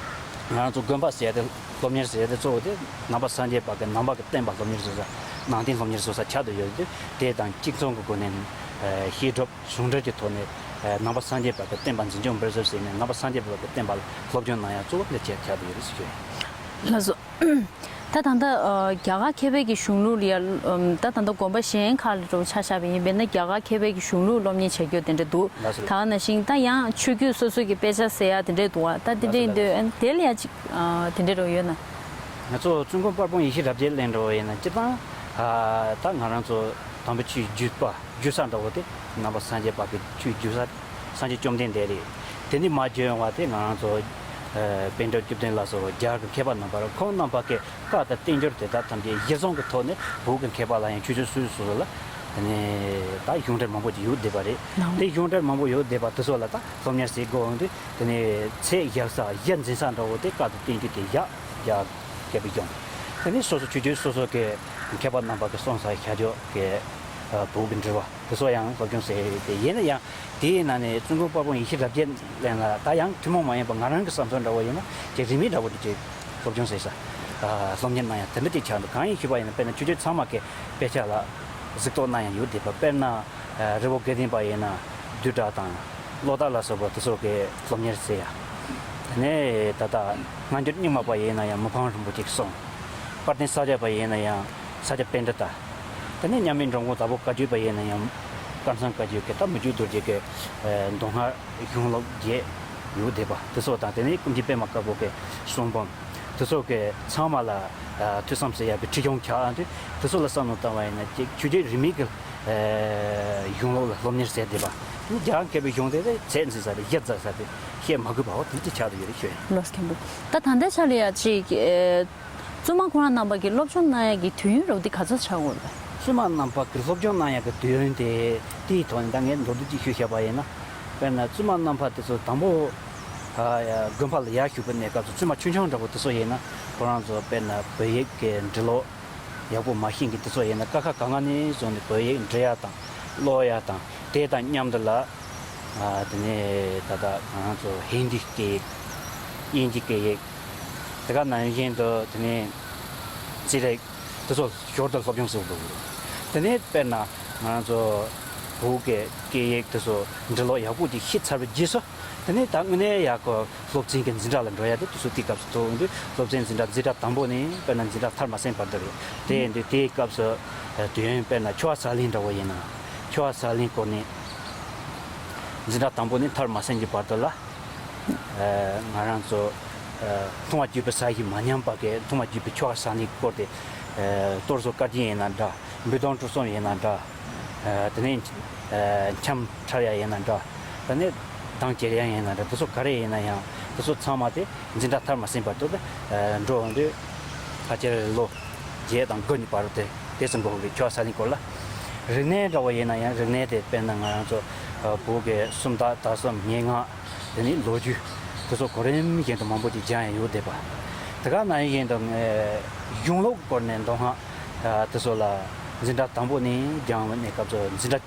ང་རང་ཚོ་དགོན་པ་ཟེར་ཡ་དེ། སློབ་གཉེར་ཟེར་ཡ་དེ་གཙོ་བོ་དེ་ནང་པ་སངས་རྒྱས་པ་གི་ནང་པ་གི་བསྟན་པ་སློབ་གཉེར་བཟོ་ས། ནང་བསྟན་སློབ་གཉེར་བཟོ་ས་ཆགས་བསྡད་ཡོད་དུས། དེ་དང་གཅིག་མཚུངས་ཀྱི་སྒོ་ནས་ཨེ་བཤད་སྒྲུབ་ཟུང་འབྲེལ་གྱི་ཐོག་ནས་ཨེ་ནང་པ་སངས་རྒྱས་པ་གི་བསྟན་པ་འཛིན་སྐྱོང་སྤེལ་གསུམ་ཟེར་ནས། ནང་པ་སངས་རྒྱས་པ་གི་བསྟན་པ་ལ་སློབ་སྦྱོང་གནང་ཡ་གཙོ་བོ་འདི་བྱས་ཆགས་བསྡད་ཡོད་རེད་ཟེར་ཞུ་ཡ་ཡིན། ལགས་སོ། ད་ད་ལྟ་ཨ་རྒྱ་གར་མཁས་པའི་གི་གཞུང་ལུགས་ལ་ཡ་ཨམ་ད་ད་ལྟ་དགོན་པ་གཞན་ཁག་ལ་འགྲོ་ཆ་བཞག་པ་ཡིན་པས་ན་རྒྱ་གར་མཁས་པའི་གི་གཞུང་ལུགས་སློབ་གཉེར་བྱ་རྒྱུ་དེ་འདྲ་འདུག་ལགས་སོ། ད་ག་ནང་བཞིན་ད་ཡང་ཆོས་བརྒྱུད་སོ་སོ་གི་དཔེ་ཆ་ཟེར་ཡ་དེ་འདྲ་འདུག་བ། ད་དེ་འདྲ་ཡིན་དུས་ཨ་དེ་ལ་ཡ་ཅིག་ཨ་དེ་འདྲ་རོ་ཡོད་ན། ང་ཚོ་ཙུན་དགོན་དཔལ་སྤུངས་ཡེ་ཤེས་རབ་རྒྱས་གླིང་འགྲོ་བ་ཡིན་ན་སྤྱིར་བཏང་ཨ་ད་ང་རང་ཚོ་དམ་པའི་ཆོས་བརྒྱུད་པ་བརྒྱུད་ས་འདྲ་བོ་དེ་ནང་པ་སངས་རྒྱས་པ་གི་ཆོས་བརྒྱུད་ས་སངས་རྒྱས་བཅོམ་ལྡན་འདས་རེད། དེ་ནི་མ་བརྒྱུད་ཡོང་བ་དེ་ང་རང་ཚོ་ཨ་པཎ་གྲུབ་བཅུ་བདུན་ལ་སོགས་རྒྱ་གར་གྱི་མཁས་པ་རྣམ་པ་རེད། ཁོང་རྣམ་པ་གི་བཀའ་དང་བསྟན་འགྱུར་དེ་དག་ཐམས་ཅད་གཞིར་བཟུང་གི་ཐོག་ནས་བོད་ཀྱི་མཁས་པ་ལ་ཡང་ཆོས་ཕྱོགས་སོ་སོ་ལ་ནས་ད་གཞུང་འགྲེལ་མང་པོ་ཅིག་ཡོད་བསྡད་པ་རེད། ནའོ། དེ་གཞུང་འགྲེལ་མང་པོ་ཡོད་བསྡད་པ་དེ་ཚོ་ལ་ད་སློབ་གཉེར་བྱེད་དགོས་འོང་དུས་དེ་ནས་ཚད་བཞག་ས་གཞི་འཛིན་ས་འདྲ་བོ་དེ་བཀའ་དང་བསྟན་འགྱུར་དེ་བཞག་རྒྱ་སྐད་པའི་གཞུང་། དེ་ནས་སོ་སོ་ཆོས་བརྒྱུད་སོ་སོ་གི་མཁས་པ་རྣམ་པ་གི་གསུང་ས་བཞག་རྒྱུ་གི་བོད་ཀྱི་འགྲེལ་པ་དེ་ཚོ་ཡང་སློབ་སྦྱོང་བྱས་ཏེ་ཡིན་ན་ཡང་དེའི་ནང་ནས་ཙུན་དགོན་དཔལ་སྤུངས་ཡེ་ཤེས་རབ་རྒྱས་གླིང་ལ་ད་ཡང་ཐུན་མོང་མ་ཡིན་པ་ང་རང་གི་བསམ་ཚུལ་འདྲ་བོ་ཡིན་ན་ཅིག་རིས་མེད་འདྲ་བོ་དེ་ཅིག་སློབ་སྦྱོང་བྱེད་ས་ཨ་སློབ་གཉེར་གནང་ཡ་དེ་འདྲ་ཅིག་ཆགས་འདུག་གང་ཡིན་ཞུས་པ་ཡིན་ན་དཔེར་ན་ཆོས་བརྒྱུད་ཚང་མ་གི་དཔེ་ཆ་ལ་གཟིགས་རྟོག་གནང་ཡ་ཡོད་བསྡད་པ། དཔེར་ན་ཨ་རི་བོ་དགེ་ལྡན་པ་ཡིན་ན་བསྡུས་གྲྭ་དང་ཀློག་དག་ལ་སོགས་པ་དེ་ཚོ་གི་སློབ་གཉེར་བྱེད་ཡ། དེ་ནས་ད་ལྟ་སྔ་འགྱུར་རྙིང་མ་པ་ཡིན་ན་ཡང་མི་ཕམ་རིན་པོ་ཆེའི་གསུང་། དཔལ་ལྡན་ས་སྐྱ་པ་ཡིན་ན་ཡང་ས་སྐྱ་པཎྜི་ཏ། དེ་ནས་མཉམ་མེད་འགྲོ་མགོན་དྭགས་པོ་བཀའ་བརྒྱུད་པ་ཡིན་ན་ཡང་ཀམ་ཚང་བཀའ་བརྒྱུད་ཀྱི་ད་མི་བསྐྱོད་རྡོ་རྗེ་གི་མདོ་སྔགས་གཞུང་ལུགས་བརྒྱད་ཡོད་བསྡད་པ་དེ་ཚོ་དང་། དེ་ནས་ཀུན་མཁྱེན་པད་མ་དཀར་པོ་གི་གསུང་འབུམ་དེ་ཚོ་གི་ཚང་མ་ལ་ཨ་ཐོས་བསམ་བྱེད་ཡག་གི་ཁྲིད་གཞུང་ཆགས་ཨ་འདི་དེ་ཚོ་ལ་བསམ་བློ་བཏང་བ་ཡིན་ན་ཅིག་ཆོས་བརྒྱུད་རིས་མེད་ཀྱི་ཨ་གཞུང་ལུགས་ལ་སློབ་གཉེར་བྱས་བསྡད་པ། རྒྱ་གར་མཁས་པའི་གཞུང་དེ་ཚད་འཛིན་ས་དེ་གཞི་འཛིན་ས་དེ་བཤད་མ་དགོས་པའོ། དེ་ཅིག་ཆགས་བསྡད་ཡོད་རེད་ཞུ་ཡ་ཡིན། ལགས་སོ་མཁན་པོ། ད་ད་ལྟའི་ཆ་ལ་ཡ་ཅིག་ཨ་བཙུན་མ་ཁོ་རང་རྣམ་པ་གིས་སློབ་སྦྱོང་གནང་ཡ་གི་དུས་ཡུན་རོབ་འདི་ག་ཚོད་ཆགས་ཡོད་རེད། བཙུན་མ་རྣམ་པ་གིས་སློབ་སྦྱོང་གནང་ཡ་གི་དུས་ཡུན་དེ་དེའི་ཐོག་ནས་ད་ངས་མདོར་བསྡུས་ཅིག་ཞུས་བཞག་པ་ཡིན་ན། དཔེར་ན་བཙུན་མ་རྣམ་པ་དེ་ཚོ་དང་པོ་ཨ་དགོན་པ་ལ་ཡར་ཞུགས་པའི་གནས་སྐབས་སུ་བཙུན་མ་ཆུང་ཆུང་འདྲ་པོ་དེ་ཚོ་ཡིན་ན་ཁོ་རང་ཚོ་དཔེར་ན་བོད་ཡིག་གི་འབྲི་ཀློག་ཡག་པོ་མ་ཤེས་མཁན་དེ་ཚོ་ཡིན་ན་ཀ་ཁ་ག་ང་ནས་བཟུང་ནས་བོད་ཡིག་འབྲི་ཡ་དང་ཀློག་ཡ་དང་། དེ་དང་མཉམ་དུ་ལ་ཨ་དེ་ནས་ད་ལྟ་ང་རང་ཚོ་ཧིན་དི་སྐད་ཡིག་དབྱིན་ཇི་སྐད་ཡིག་དེ་ག་ནང་བཞིན་དུ་དེ་ནས་ཙི་རིག་དེ་ཚོ་ཞོར་དུ་སློབ་སྦྱོང་བྱེད་དགོས། དེ་ནས་དཔེར་ན་ང་རང་ཚོ་བོད་ཀྱི་སྐད་ཡིག་དེ་ཚོ་འབྲི་ཀློག་ཡག་པོ་ཅིག་ཤེས་ཚར་བའི་རྗེས་སུ། དེ་ནས་ད་དངོས་གནས་ཡག་གི་སློབ་ཚན་གྱི་འཛིན་གྲྭ་ལ་འགྲོ་ཡ་དེ་དུས་ཚོད་དེའི་སྐབས་སུ་ཐུག་འོང་དུས་སློབ་ཚན་འཛིན་གྲྭ་འཛིན་གྲྭ་དང་པོ་ནས་དཔེར་ན་འཛིན་གྲྭ་མཐར་མ་ཕྱིན་བར་དུ་རེད། དེ་ཡིན་དུས་དེའི་སྐབས་སུ་དུས་ཡུན་དཔེར་ན་ཆོས་པ་ས་ལེན་འདྲ་བོ་ཡིན་ན་ཆོས་པ་ས་ལེན་སྐོར་ནས་འཛིན་གྲྭ་དང་པོ་ནས་མཐར་མ་ཕྱིན་གྱི་བར་དུ་ལ་ང་རང་ཚོ་ལྷུང་བ་བརྒྱུད་པའི་ས་གཞི་མ་ཉམས་པ་གི་ལྷུང་བ་བརྒྱུད་པའི་ཆོས་པ་ས་ལེན་སྐོར་དེ་གཏོར་བཟོ་བཀའ་བརྒྱད་ཡིན་ན་འདྲ། འབུལ་གཏོང་གྲུ་གསུམ་ཡིན་ན་འདྲ། ཨ་དེ་ནས་ཨ་འཆམ་འཁྲབ་ཡ་ཡིན་ན་འདྲ། དེ་ནས་གདངས་ཁྱེར་ཡ་ཡིན་ན་འདྲ། དེ་ཚོ་ག་རེ་ཡིན་ན་ཡང་དེ་ཚོ་ཚང་མ་དེ་འཛིན་གྲྭ་མཐར་མ་ཕྱིན་བར་དུ་དེ་ཨ་འགྲོ་འོང་དུས་ཕལ་ཆེར་ལོ་བརྒྱད་དང་དགུ་གཉིས་བར་དུ་དེ་དེ་ཙམ་འགོར་གི་རེད། ཆོས་པ་ས་ལེན་སྐོར་ལ། རིག་གནས་འདྲ་བོ་ཡིན་ན་ཡང་རིག་གནས་དེ་དཔེར་ན་ང་རང་ཚོ་ཨ་བོད་ཀྱི་སུམ་རྟགས་དག་གསུམ་སྙན་ངག་དེ་ནས་ལོ་རྒྱུས་དེ་ཚོ་གོ་རིམ་བཞིན་དུ་མང་པོ་ཅིག་སྦྱང་ཡ་ཡོད་བསྡད་པ། དེ་ག་ནང་བཞིན་དུ་ངས་གཞུང་ལུགས་སྐོར་ནས་མདོ་སྔགས་དེ་ཚོ་ལ་འཛིན་གྲྭ་དང་པོ་ནས་སྦྱང་བའི་གནས་སྐབས་སུ་འཛིན་གྲྭ་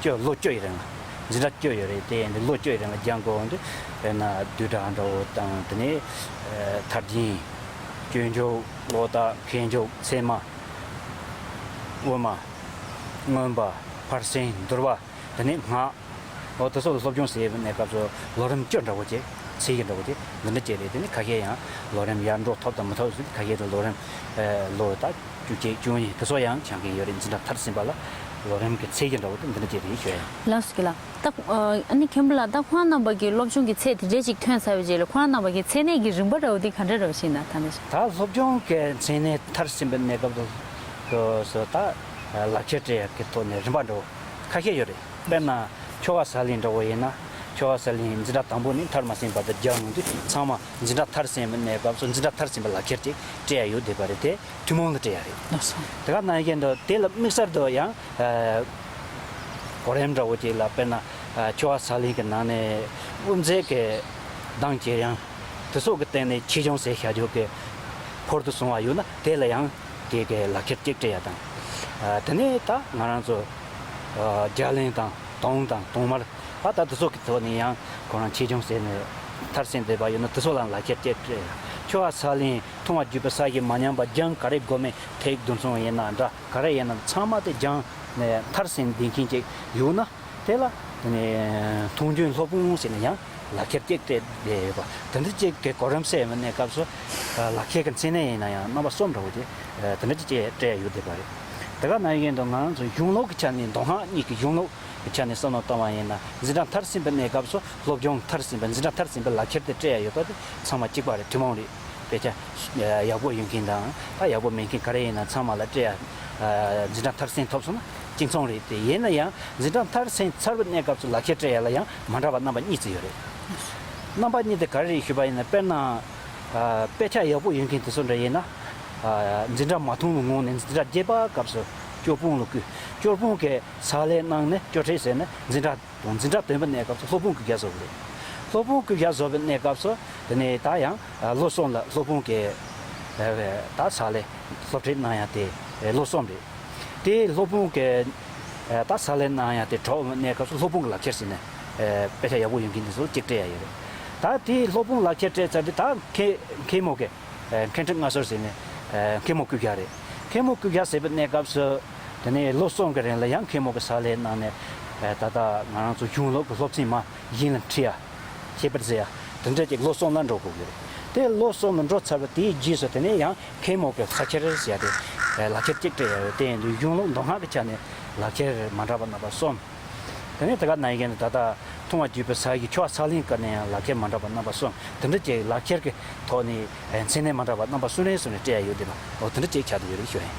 བཅུ་ལོ་བཅུ་ཡི་རིང་ལ་འཛིན་གྲྭ་བཅུ་ཡོད་རེད། དེ་ཡིན་དུས་ལོ་བཅུ་ཡི་རིང་ལ་སྦྱང་དགོས་འོང་དུས་དཔེར་ན་བསྡུས་གྲྭ་འདྲ་བོ་དང་དེ་ནས་ཨ་མཐར་འཛིན། སྤྱོད་འཇུག་ཀློག་དག་མཁས་འཇུག་ཚད་མ། དབུ་མ། མངོན་པ། ཕར་ཕྱིན། འདུལ་བ། དེ་ནས་སྔགས། འོ་དེ་ཚོ་ལ་སློབ་སྦྱོང་བྱེད་པའི་གནས་སྐབས་སུ་ལོ་རིམ་བཅུ་འདྲ་བོ་ཅིག་ཚད་གཞི་འདྲ་བོ་ཅིག་འདི་འདྲ་བྱས་རེད། དེ་ནས་ཁ་ཤས་ཡང་ལོ་རིམ་ཡར་འགྲོ་ཐུབ་དང་མི་ཐུབ་ཟེར། ཁ་ཤས་དེ་ལོ་རིམ་ཨེ་ལོ་ད་བཅུ་གཅིག་བཅུ་གཉིས་དེ་ཚོ་ཡང་སྦྱང་མཁན་ཡོད་རེད། འཛིན་གྲྭ་མཐར་ཕྱིན་པ་ལ་ལོ་རིམ་གྱི་ཚད་གཞི་འདྲ་བོ་དེ་འདི་འདྲ་བྱས་རེད་ཞུ་ཡ་ཡིན། ལགས་སོ་རྒན་ལགས། ད་ཨ་ནི་མཁན་པོ་ལགས། ད་ཁོང་རྣམ་པ་གི་སློབ་སྦྱོང་གི་ཚད་དེ་འདྲས་ཅིག་ཐོན་ཚར་བའི་རྗེས་ལ་ཁོང་རྣམ་པ་གི་མཚན་གནས་ཀྱི་རིམ་པ་འདྲ་བོ་དེ་ག་འདྲ་འདྲ་བོ་ཞིག་ཡིན་ན་ད་ནས་ཞུ། ད་སློབ་སྦྱོང་གི་མཚན་གནས་མཐར་ཕྱིན་པའི་གནས་སྐབས་དུ་སུ་ད་ལག་ཁྱེར་སྤྲད་ཡག་གི་ཐོག་ནས་རིམ་པ་འདྲ་བོ་ཁ་ཤས་ཡོད་རེད། དཔེར་ན་ཆོས་པ་ས་ལེན་འདྲ་བོ་ཡིན་ན་ཆོས་པ་ས་ལེན་འཛིན་གྲྭ་དང་པོ་ནས་མཐར་མ་ཕྱིན་བར་དུ་སྦྱང་ཡོང་དུས་ཚང་མ་འཛིན་གྲྭ་མཐར་ཕྱིན་པའི་གནས་སྐབས་སུ་འཛིན་གྲྭ་མཐར་ཕྱིན་པའི་ལག་ཁྱེར་ཅིག་སྤྲད་ཡ་ཡོད་བསྡད་པ་རེད། དེ་ཐུན་མོང་ལ་སྤྲད་ཡ་རེད། ལགས་སོ། དེ་ག་ནང་བཞིན་དུ་དེ་ལ་དམིགས་བསལ་དུ་ཡང་ཨ་གོ་རིམ་འདྲ་བོ་ཅིག་ལ་དཔེར་ན་ཨ་ཆོས་པ་ས་ལེན་གྱི་ནང་ནས་དབུ་མཛད་ཀྱི་གདངས་ཁྱེར་ཡང་དེ་སོགས་ཀྱི་སྟེང་ནས་ཆེད་སྦྱོང་ཟེར་བྱ་རྒྱུ་གི་ཕུལ་དུ་སོང་བ་ཡོད་ན་དེ་ལ་ཡང་དེ་གའི་ལག་ཁྱེར་གཅིག་སྤྲད་ཡ་དང་། ཨ་དེ་ནས་ད་ང་རང་ཚོ་ཨ་རྒྱ་གླིང་དང་དུང་དང་དུང་དམར་ཨ་ད་དེ་ཚོ་གི་ཐོག་ནས་ཡང་ཁོ་རང་ཆེད་སྦྱོང་ཟེར་ནས་མཐར་ཕྱིན་བསྡད་པ་ཡོད་ན་དེ་ཚོ་ལའང་ལག་ཁྱེར་གཅིག་སྤྲད་ཡ། ཆོས་པ་ས་ལེན་ཐུང་བ་བརྒྱུད་པའི་ས་གཞི་མ་ཉམས་པ་སྦྱང་ག་རེ་དགོས་མིན་ཐེག་བདུན་ཚང་ཡིན་ན་འདྲ་ག་རེ་ཡིན་ན་ཚང་མ་དེ་སྦྱང་ནས་མཐར་ཕྱིན་བསྡད་མཁན་གཅིག་ཡོད་ན། དེ་ལ་དེ་ནས་མཐོང་ཆོས་སློབ་དཔོན་ཟེར་ནས་ཡང་ལག་ཁྱེར་གཅིག་སྤྲད་བསྡད་ཡོད་པ། དེ་འདྲ་གཅིག་གི་གོ་རིམ་ཟེར་བའི་གནས་སྐབས་སུ་ ལག་ཁྱེར་གྱི་མཚན་གནས་ཡིན་ན་ཡང་རྣམ་པ་གསུམ་འདྲ་བོ་དེ་དེ་འདྲ་ཅིག་སྤྲད་ཡོད་བསྡད་པ་རེད། དེ་ག་ནང་བཞིན་དུ་ང་རང་ཚོ་གཞུང་ལུགས་ཀྱི་ཆ་ནས་མདོ་སྔགས་གཉིས་ཀྱི་གཞུང་ལུགས་ཀྱི་ཆ་ནས་བསམ་བློ་བཏང་བ་ཡིན་ན། འཛིན་གྲྭ་མཐར་ཕྱིན་པའི་གནས་སྐབས་སུ་སློབ་སྦྱོང་མཐར་ཕྱིན་པའི་འཛིན་གྲྭ་མཐར་ཕྱིན་པའི་ལག་ཁྱེར་དེ་སྤྲད་ཡ་ཡོད་པ་དེ་ཚང་མ་གཅིག་པ་རེད། ཐུན་མོང་རེད། དཔེ་ཆ་ཡག་པོ་ཡོད་མཁན་དང་ད་ཡག་པོ་མེད་མཁན་ག་རེ་ཡིན་ན་ཚང་མ་ལ་སྤྲད་ཡ། འཛིན་གྲྭ་མཐར་ཕྱིན་ཐོབ་སོང་ན་གཅིག་མཚུངས་རེད། དེ་ཡིན་ན་ཡང་འཛིན་གྲྭ་མཐར་ཕྱིན་ཚར་བའི་གནས་སྐབས་སུ་ལག་ཁྱེར་སྤྲད་ཡ་ལ་ཡང་མ་འདྲ་བ་རྣམ་པ་གཉིས་ཙམ་ཡོད་རེད། རྣམ་པ་གཉིས་དེ་ག་རེ་རེད་ཞུས་པ་ཡིན་ན། དཔེར་ན། ཨ། དཔེ་ཆ་ཡག་པོ་ཡོད་མཁན་དེ་ཚོ་འདྲ་ཡིན་ན། ཨ། འཛིན་གྲྭ་མ་ཐོན་པའི་ངང་ནས་འཛིན་གྲྭ་བརྒྱད་པའི་སྐབས་སུ་སྐྱོར་དཔོན་ལ་བསྐོས། སྐྱོར་དཔོན་གྱིས་ཕྱག་ལས་གནང་ནས་སྐྱོར་ཁྲལ་ཟེར་ནས་འཛིན་གྲྭ་དང་འཛིན་གྲྭ་བདུན་པའི་གནས་སྐབས་སུ་སློབ་དཔོན་བསྐོ་བཞག་བཟོ་དགོས་རེད། སློབ་དཔོན་བསྐོ་བཞག་བཟོ་བའི་གནས་སྐབས་སུ་དེ་ནས་ད་ཡང་ལོ་གསུམ་ལ་སློབ་དཔོན་གྱིས་ད་ཕྱག་ལས་སློབ་ཁྲིད་གནང་ཡ་དེ་ལོ་གསུམ་རེད། དེ་སློབ་དཔོན་གྱི་ད་ཕྱག་ལས་གནང་ཡ་དེ་གྲོལ་བའི་གནས་སྐབས་སུ་སློབ་དཔོན་གྱི་ལག་ཁྱེར་ཟེར་ནས་དཔེ་ཆ་ཡག་པོ་ཡོད་མཁན་དེ་ཚོ་གཅིག་སྤྲད་ཡ་ཡོད་རེད། ད་དེ་སློབ་དཔོན་ལག་ཁྱེར་སྤྲད་ཚར་དུས་ད་མཁན་མཁན་མོ་གི་མཁན་ཁྲི་མངའ་གསོལ་ཟེར་ནས་མཁན་མོ་བསྐོ་བཞག་རེད། མཁན་མོ་བསྐོ་བཞག་ཟེར་བའི་གནས་སྐབས་སུ་དེ་ནས་ལོ་གསུམ་གྱི་རིང་ལ་ཡང་མཁན་མོ་གི་ཕྱག་ལས་གནང་ནས་ད་ལྟ་ང་རང་ཚོ་གཞུང་ལུགས་ཀྱི་སློབ་ཚན་མ་གཞན་ལ་ཁྲིད་ཡ། ཁྱད་པར་ཟེར་ཡ། དེ་འདྲ་ཅིག་ལོ་གསུམ་ལ་འགྲོ་དགོས་ཀྱི་རེད། དེ་ལོ་གསུམ་ལ་འགྲོ་ཚར་བ་དེའི་རྗེས་སུ་དེ་ནས་ཡང་མཁན་མོ་གི་ཕྱག་ཁྱེར་ཟེར་ཡ་དེ་ལག་ཁྱེར་གཅིག་སྤྲད་ཡ་ཡོད། དེ་ཡིན་དུས་གཞུང་ལུགས་མདོ་སྔགས་ཀྱི་ཆ་ནས་ལག་ཁྱེར་མ་འདྲ་བ་རྣམ་པ་གསུམ། དེ་ནས་དེ་ག་ནང་བཞིན་ད་ལྟ་མཐོང་བ་བརྒྱུད་པའི་ཕྱག་རྒྱའི་ཆོ་ག་ཕྱག་ལེན་སྐོར་ནས་ཡང་ལག་ཁྱེར་མ་འདྲ་བ་རྣམ་པ་གསུམ། དེ་འདྲ་ཅིག་ལག་ཁྱེར་གྱི་ཐོག་ནས་མཚན་གནས་མ་འདྲ་བ་རྣམ་པ་གསུམ་རེ་གསུམ་རེ་སྤྲད་ཡ་ཡོད་དེ་ལ། འོ་དེ་འདྲ་ཅིག་ཆགས་བསྡད་ཡོད་རེད་ཞུ་ཡིན།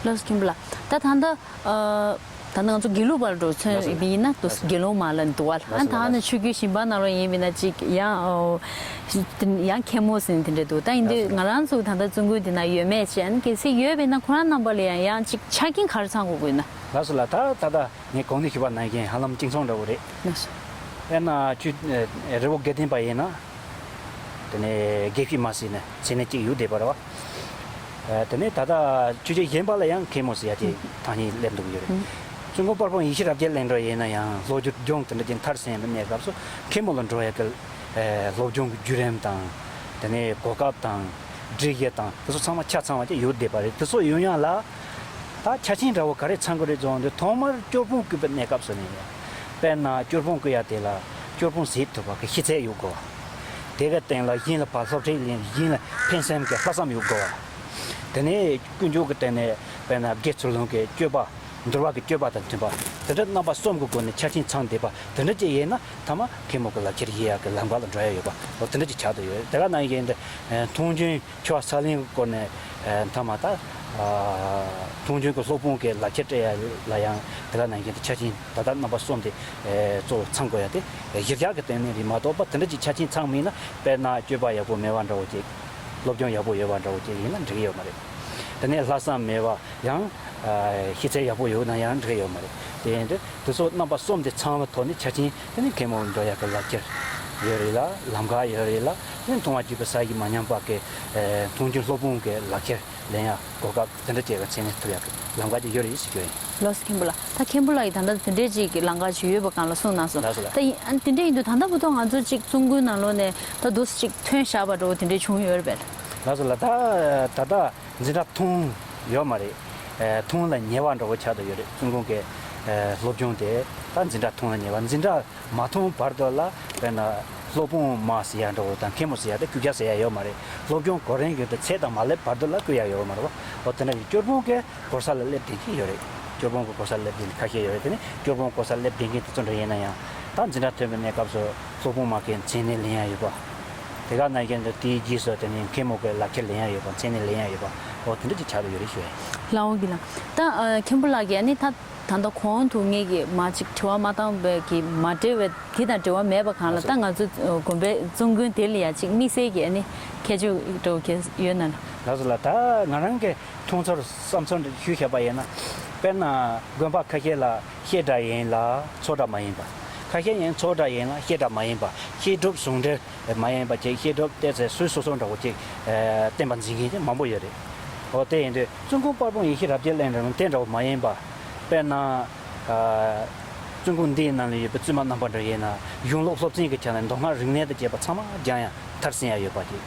ལགས་སོ་མཁན་པོ་ལགས། ད་ད་ལྟ། ད་ནང་ཚོ་དགེ་ལུགས་པ་ལ་འགྲོ་ཚུན་ལགས་སོ། ཡིན་ན་དུ་ལགས་སོ། དགེ་སློང་མ་ལ་འདུག་བ་ལ། ཨ་ནི་ད་ནི་ཆོས་བརྒྱུད་གཞན་པ་ནང་ལོགས་ཡིན་པས་ན་ཅིག་ཡང་ཨོ། ཡང་མཁན་མོ་ཟེར་ནས་དེ་འདྲ་འདུག་ད་ཡིན་དུས་ལགས་སོ། ང་རང་ཚོ་ད་ལྟ་བཙུན་དགོན་འདི་ན་ཡོད་མེད་ཅན་གལ་སྲིད་ཡོད་པས་ན་ཁོ་རང་རྣམ་པ་ལ་ཡང་ཡང་ཅིག་ཆ་རྐྱེན་ག་རེ་ཚང་དགོས་དགོས་ན། ལགས་སོ་ལགས། ད་ད་ལྟ་ངས་གོང་ནས་ཞུས་པ་ནང་བཞིན་ཧ་ལམ་གཅིག་མཚུངས་འདྲ་བོ་རེད། ལགས་སོ། དཔེར་ན་ཆོས་རི་བོ་དགེ་ལྡན་པ་ཡིན་ན། དེ་ནས་དགེ་བཤེས་མ་ཟེར་ནས་མཚན་གནས་གཅིག་ཡོད་བསྡད་པ་རེད་བ། ཨ། དེ་ནས་ད་ལྟ་ཆོས་བརྒྱུད་གཞན་པ་ལ་ཡང་མཁན་མོ་ཟེར་ཡ་དེ་ཐག་ཉེ་སླེབས་འདུག་ཡོད་རེད། ཨུ། བཙུན་དགོན་དཔལ་སྤུངས་ཡེ་ཤེས་རབ་རྒྱས་གླིང་འདྲ་ཡིན་ན་ཡང་སློབ་སྦྱོང་དེ་འདྲ་ཅན་མཐར་ཕྱིན་པའི་གནས་སྐབས་སུ་མཁན་མོ་ལ་འགྲོ་ཡ་གི་ཨེ། སློབ་སྦྱོང་གི་བརྒྱུད་རིམ་དང་། དེ་ནས་གོ་སྐབས་དང་། སྒྲིག་གཞི་དང་དེ་ཚོ་ཚང་མ་ཆ་ཚང་བ་ཅིག་ཡོད་བསྡད་པ་རེད། དེ་ཚོ་ཡོང་ཡ་ལ་ད་ཆ་རྐྱེན་འདྲ་བོ་ག་རེ་ཚང་གི་རེད་བཟོ་འདི་ཐོག་མར་སྐྱོར་དཔོན་བསྐོས་པའི་གནས་སྐབས་སུ་ནས། དཔེར་ན་སྐྱོར་དཔོན་བསྐོ་ཡ་དེ་ལ་སྐྱོར་དཔོན་བྱེད་ཐུབ་པ་གི་ཤེས་ཚད་ཡོད་དགོས་པ། དེ་ག་སྟེང་ལ་གཞན་ལ་ཕར་སློབ་ཁྲིད་ལེན། གཞན་ལ་ཕན་སེམས་ཀྱི་ལྷག་བསམ་ཡོད་དགོས་པ། དེ་ནས་ཀུན་སྤྱོད་ཀྱི་སྟེང་ནས་དཔེར་ན་དགེ་ཚུལ་སློང་གི་སྤྱོད་པ། འདུལ་བ་གི་སྤྱོད་པ་དང་མཐུན་པ། དེ་འདྲ་རྣམ་པ་གསུམ་གྱི་སྒོ་ནས་ཆ་རྐྱེན་ཚང་བསྡད་པ་དེ་འདྲ་ཅིག་ཡིན་ན་མཐའ་མ་མཁན་མོ་གི་ལག་ཁྱེར་ཡིན་ཡ་གི་ལམ་ཁ་ལ་འགྲོ་ཡ་ཡོད་པ། འོ་དེ་འདྲ་ཅིག་ཆགས་བསྡད་ཡོད། དེ་ག་ནང་བཞིན་དུ་མཐོང་ཆེན་ཆོ་ག་ཕྱག་ལེན་གྱི་སྐོར་ནས་མཐའ་མ་ད་མཐོང་ཆེན་གྱི་སློབ་དཔོན་གྱི་ལག་ཁྱེར་སྤྲད་ཡ་ལ་ཡང་དེ་ག་ནང་བཞིན་དུ་ཆ་རྐྱེན་ད་ལྟ་རྣམ་པ་གསུམ་དེ་གཙོ་བོ་ཚང་དགོས་ཡ་དེ་གཞིར་བཞག་གི་སྟེང་ནས་རེད་མ་གཏོགས་པ་དེ་འདྲ་ཅིག་ཆ་རྐྱེན་ཚང་མིན་ན། དཔེར་ན་སྤྱོད་པ་ཡག་པོ་མེད་པ་འདྲ་བོ་ཅིག་སློབ་སྦྱོང་ཡག་པོ་ཡོད་པ་འདྲ་བོ་ཅིག་ཡིན་ན་འགྲིག་གི་ཡོད་མ་རེད། དེ་ནས་ལྷག་བསམ་མེད་པ་ཡང་། ཨ། ཤེས་ཚད་ཡག་པོ་ཡོད་ན་ཡང་འགྲིག་ཡོད་མ་རེད། དེ་ཡིན་དུས་དེ་ཚོ་རྣམ་པ་གསུམ་དེ་ཚང་བའི་ཐོག་ནས་ཆ་རྐྱེན་དེ་ནི་མཁན་མོ་འགྲོ་ཡག་གི་ལག་ཁྱེར་ཡོད་རེད་ལ། ལམ་ཁ་ཡོད་རེད་ལ། དེ་ནི་མཐོང་བ་བརྒྱུད་པའི་ཕྱག་རྒྱ་མ་ཉམས་པ་གི་ཨ། མཐོང་ཆེན་སློབ་དཔོན་གྱི་ལག་ཁྱེར་ལེན་ཡག་གོ་སྐབས་དེ་འདྲ་བྱས་པའི་མཚན་གནས་ཐོབ་ཡག་གི་ལམ་ཁ་ཅིག་ཡོད་རེད་ཟེར་རྒྱུ་ཡིན། ལགས་སོ་མཁན་པོ་ལགས། ད་མཁན་པོ་ལགས་ཡིས་ད་ལྟ་དེ་འདྲས་ཅིག་གི་ལམ་ཁ་ཅིག་ཡོད་པ་གང་ལ་གསུངས་གནང་སོང་། ལགས་སོ་ལགས། ད་ཡིན་ཨ་དེ་འདྲས་ཡིན་དུས་ད་ལྟ་བར་དུ་ང་ཚོ་ཅིག་བཙུན་དགོན་ནང་ལོགས་ནས་ད་འདུག་སེ་ཅིག་ཐོན་བཞག་པ་འདྲ་བོ་དེ་འདྲས་བྱུང་ཡོད་རེད་པས། ལགས་སོ་ལགས། ད་ད་ལྟ། འཛིན་གྲྭ་ཐོན་ཡོད་མ་རེད། ཨེ། ཐོན་ལ་ཉེ་བ་འདྲ་བོ་ཆགས་བསྡད་ཡོད་རེད། བཙུན་དགོན་གྱི་ཨེ། སློབ་སྦྱོང་དེ་ད་འཛིན་གྲྭ་ཐོན་ལ་ཉེ་བ། འཛིན་གྲྭ་མ་ཐོན་བར་དུ་ལ་དཔེར་ན་སློབ་དཔོན་མ་ཟེར་ཡ་འདྲ་བོ་དང་མཁན་མོ་ཟེར་ཡ་དེ་བསྐོ་བཞག་ཟེར་ཡ་ཡོད་མ་རེད། སློབ་སྦྱོང་གོ་རིམ་བརྒྱུད་དེ་ཚད་དང་མ་སླེབས་བར་དུ་ལ་བསྐོ་ཡ་ཡོད་མ་རེད་བ། འོ་དེ་འདྲ་ཡིན། སྐྱོར་དཔོན་གྱི་གོ་ས་ལ་སླེབས་བསྡད་ཀྱི་ཡོད་རེད། སྐྱོར་དཔོན་གྱི་གོ་ས་སླེབས་བསྡད་མཁན་ཁ་ཤས་ཡོད་རེད། དེ་ནི་སྐྱོར་དཔོན་གོ་ས་སླེབས་བསྡད་མཁན་དེ་ཚོ་འདྲ་ཡིན་ན་ཡང་ད་འཛིན་གྲྭ་ཐོན་པའི་གནས་སྐབས་སུ་སློབ་དཔོན་མ་གི་མཚན་གནས་ལེན་ཡ་ཡོད་པ། དེ་ག་ནང་བཞིན་དུ་དེའི་རྗེས་སུ་དེ་ནས་མཁན་མོ་གི་ལག་ཁྱེར་ལེན་ཡ་ཡོད་པ། མཚན་གནས་ལེན་ཡ་ཡོད་པ། འོ་དེ་འདྲ་ཅིག་ཆགས་བསྡད་ཡོད་རེད་ཞུ་ཡ་ཡིན། ལགས་འོང་གི་ལགས། ད་ཨ། མཁན་པོ་ལགས་ཀྱིས་ཨ་ནི་ད་ད་ལྟ་གོང་དུ་ངེད་ཀྱིས་མ་ཅིག་དྲི་བ་མ་བཏང་བའི་གི་མ་འདྲེས་པའི་དེ་དང་འབྲེལ་བ་མེད་པ་གང་ལ། ད་ང་ཚོ་དགོན་པའི་བཙུན་དགོན་དེ་ལ་ཡ་ཅིག་དམིགས་བསལ་གྱི་ཨ་ནི་ཁྱད་ཆོས་འདྲ་བོ་གལ་ཡོད་ན། ལགས་སོ་ལགས། ད་ང་རང་གི་མཐོང་ཚོར་བསམ་ཚོར་ཞུས་བཞག་པ་ཡིན་ན། དཔེར་ན་དགོན་པ་ཁ་ཤས་ལ་བཤད་གྲྭ་ཡིན་ལ་ཚོགས་གྲྭ་མ་ཡིན་པ། ཁ་ཤས་ཡང་ཚོགས་གྲྭ་ཡིན་ལ་བཤད་གྲྭ་མ་ཡིན་པ། བཤད་སྒྲུབ་ཟུང་འབྲེལ་མ་ཡིན་པ་ཅིག་བཤད་སྒྲུབ་བལྟས་ཚེ་སུས་སོ་སོ་འདྲ་བོ་ཅིག་ཨ། བསྟན་པ་འཛིན་མཁན་ཅིག་མང་པོ་ཡོད་རེད། འོ་དེ་ཡིན་དུས་བཙུན་དགོན་དཔལ་སྤུངས་ཡེ་ཤེས་རབ་རྒྱས་གླིང་འདྲ་བོ་དེ་འདྲ་བོ་མ་ཡིན་པ། དཔེར་ན། ཨ། བཙུན་དགོན་འདིའི་ནང་ལ་ཡོད་པའི་བཙུན་མ་རྣམ་པ་འདྲ་ཡིན་ན་གཞུང་ལུགས་སློབ་ཚན་གྱི་ཆ་ནས་མདོ་སྔགས་རིག་གནས་དང་བཅས་པ་ཚང་མ་སྦྱང་ཡ་མཐར་ཕྱིན་ཡ་ཡོད་པ་ཅིག་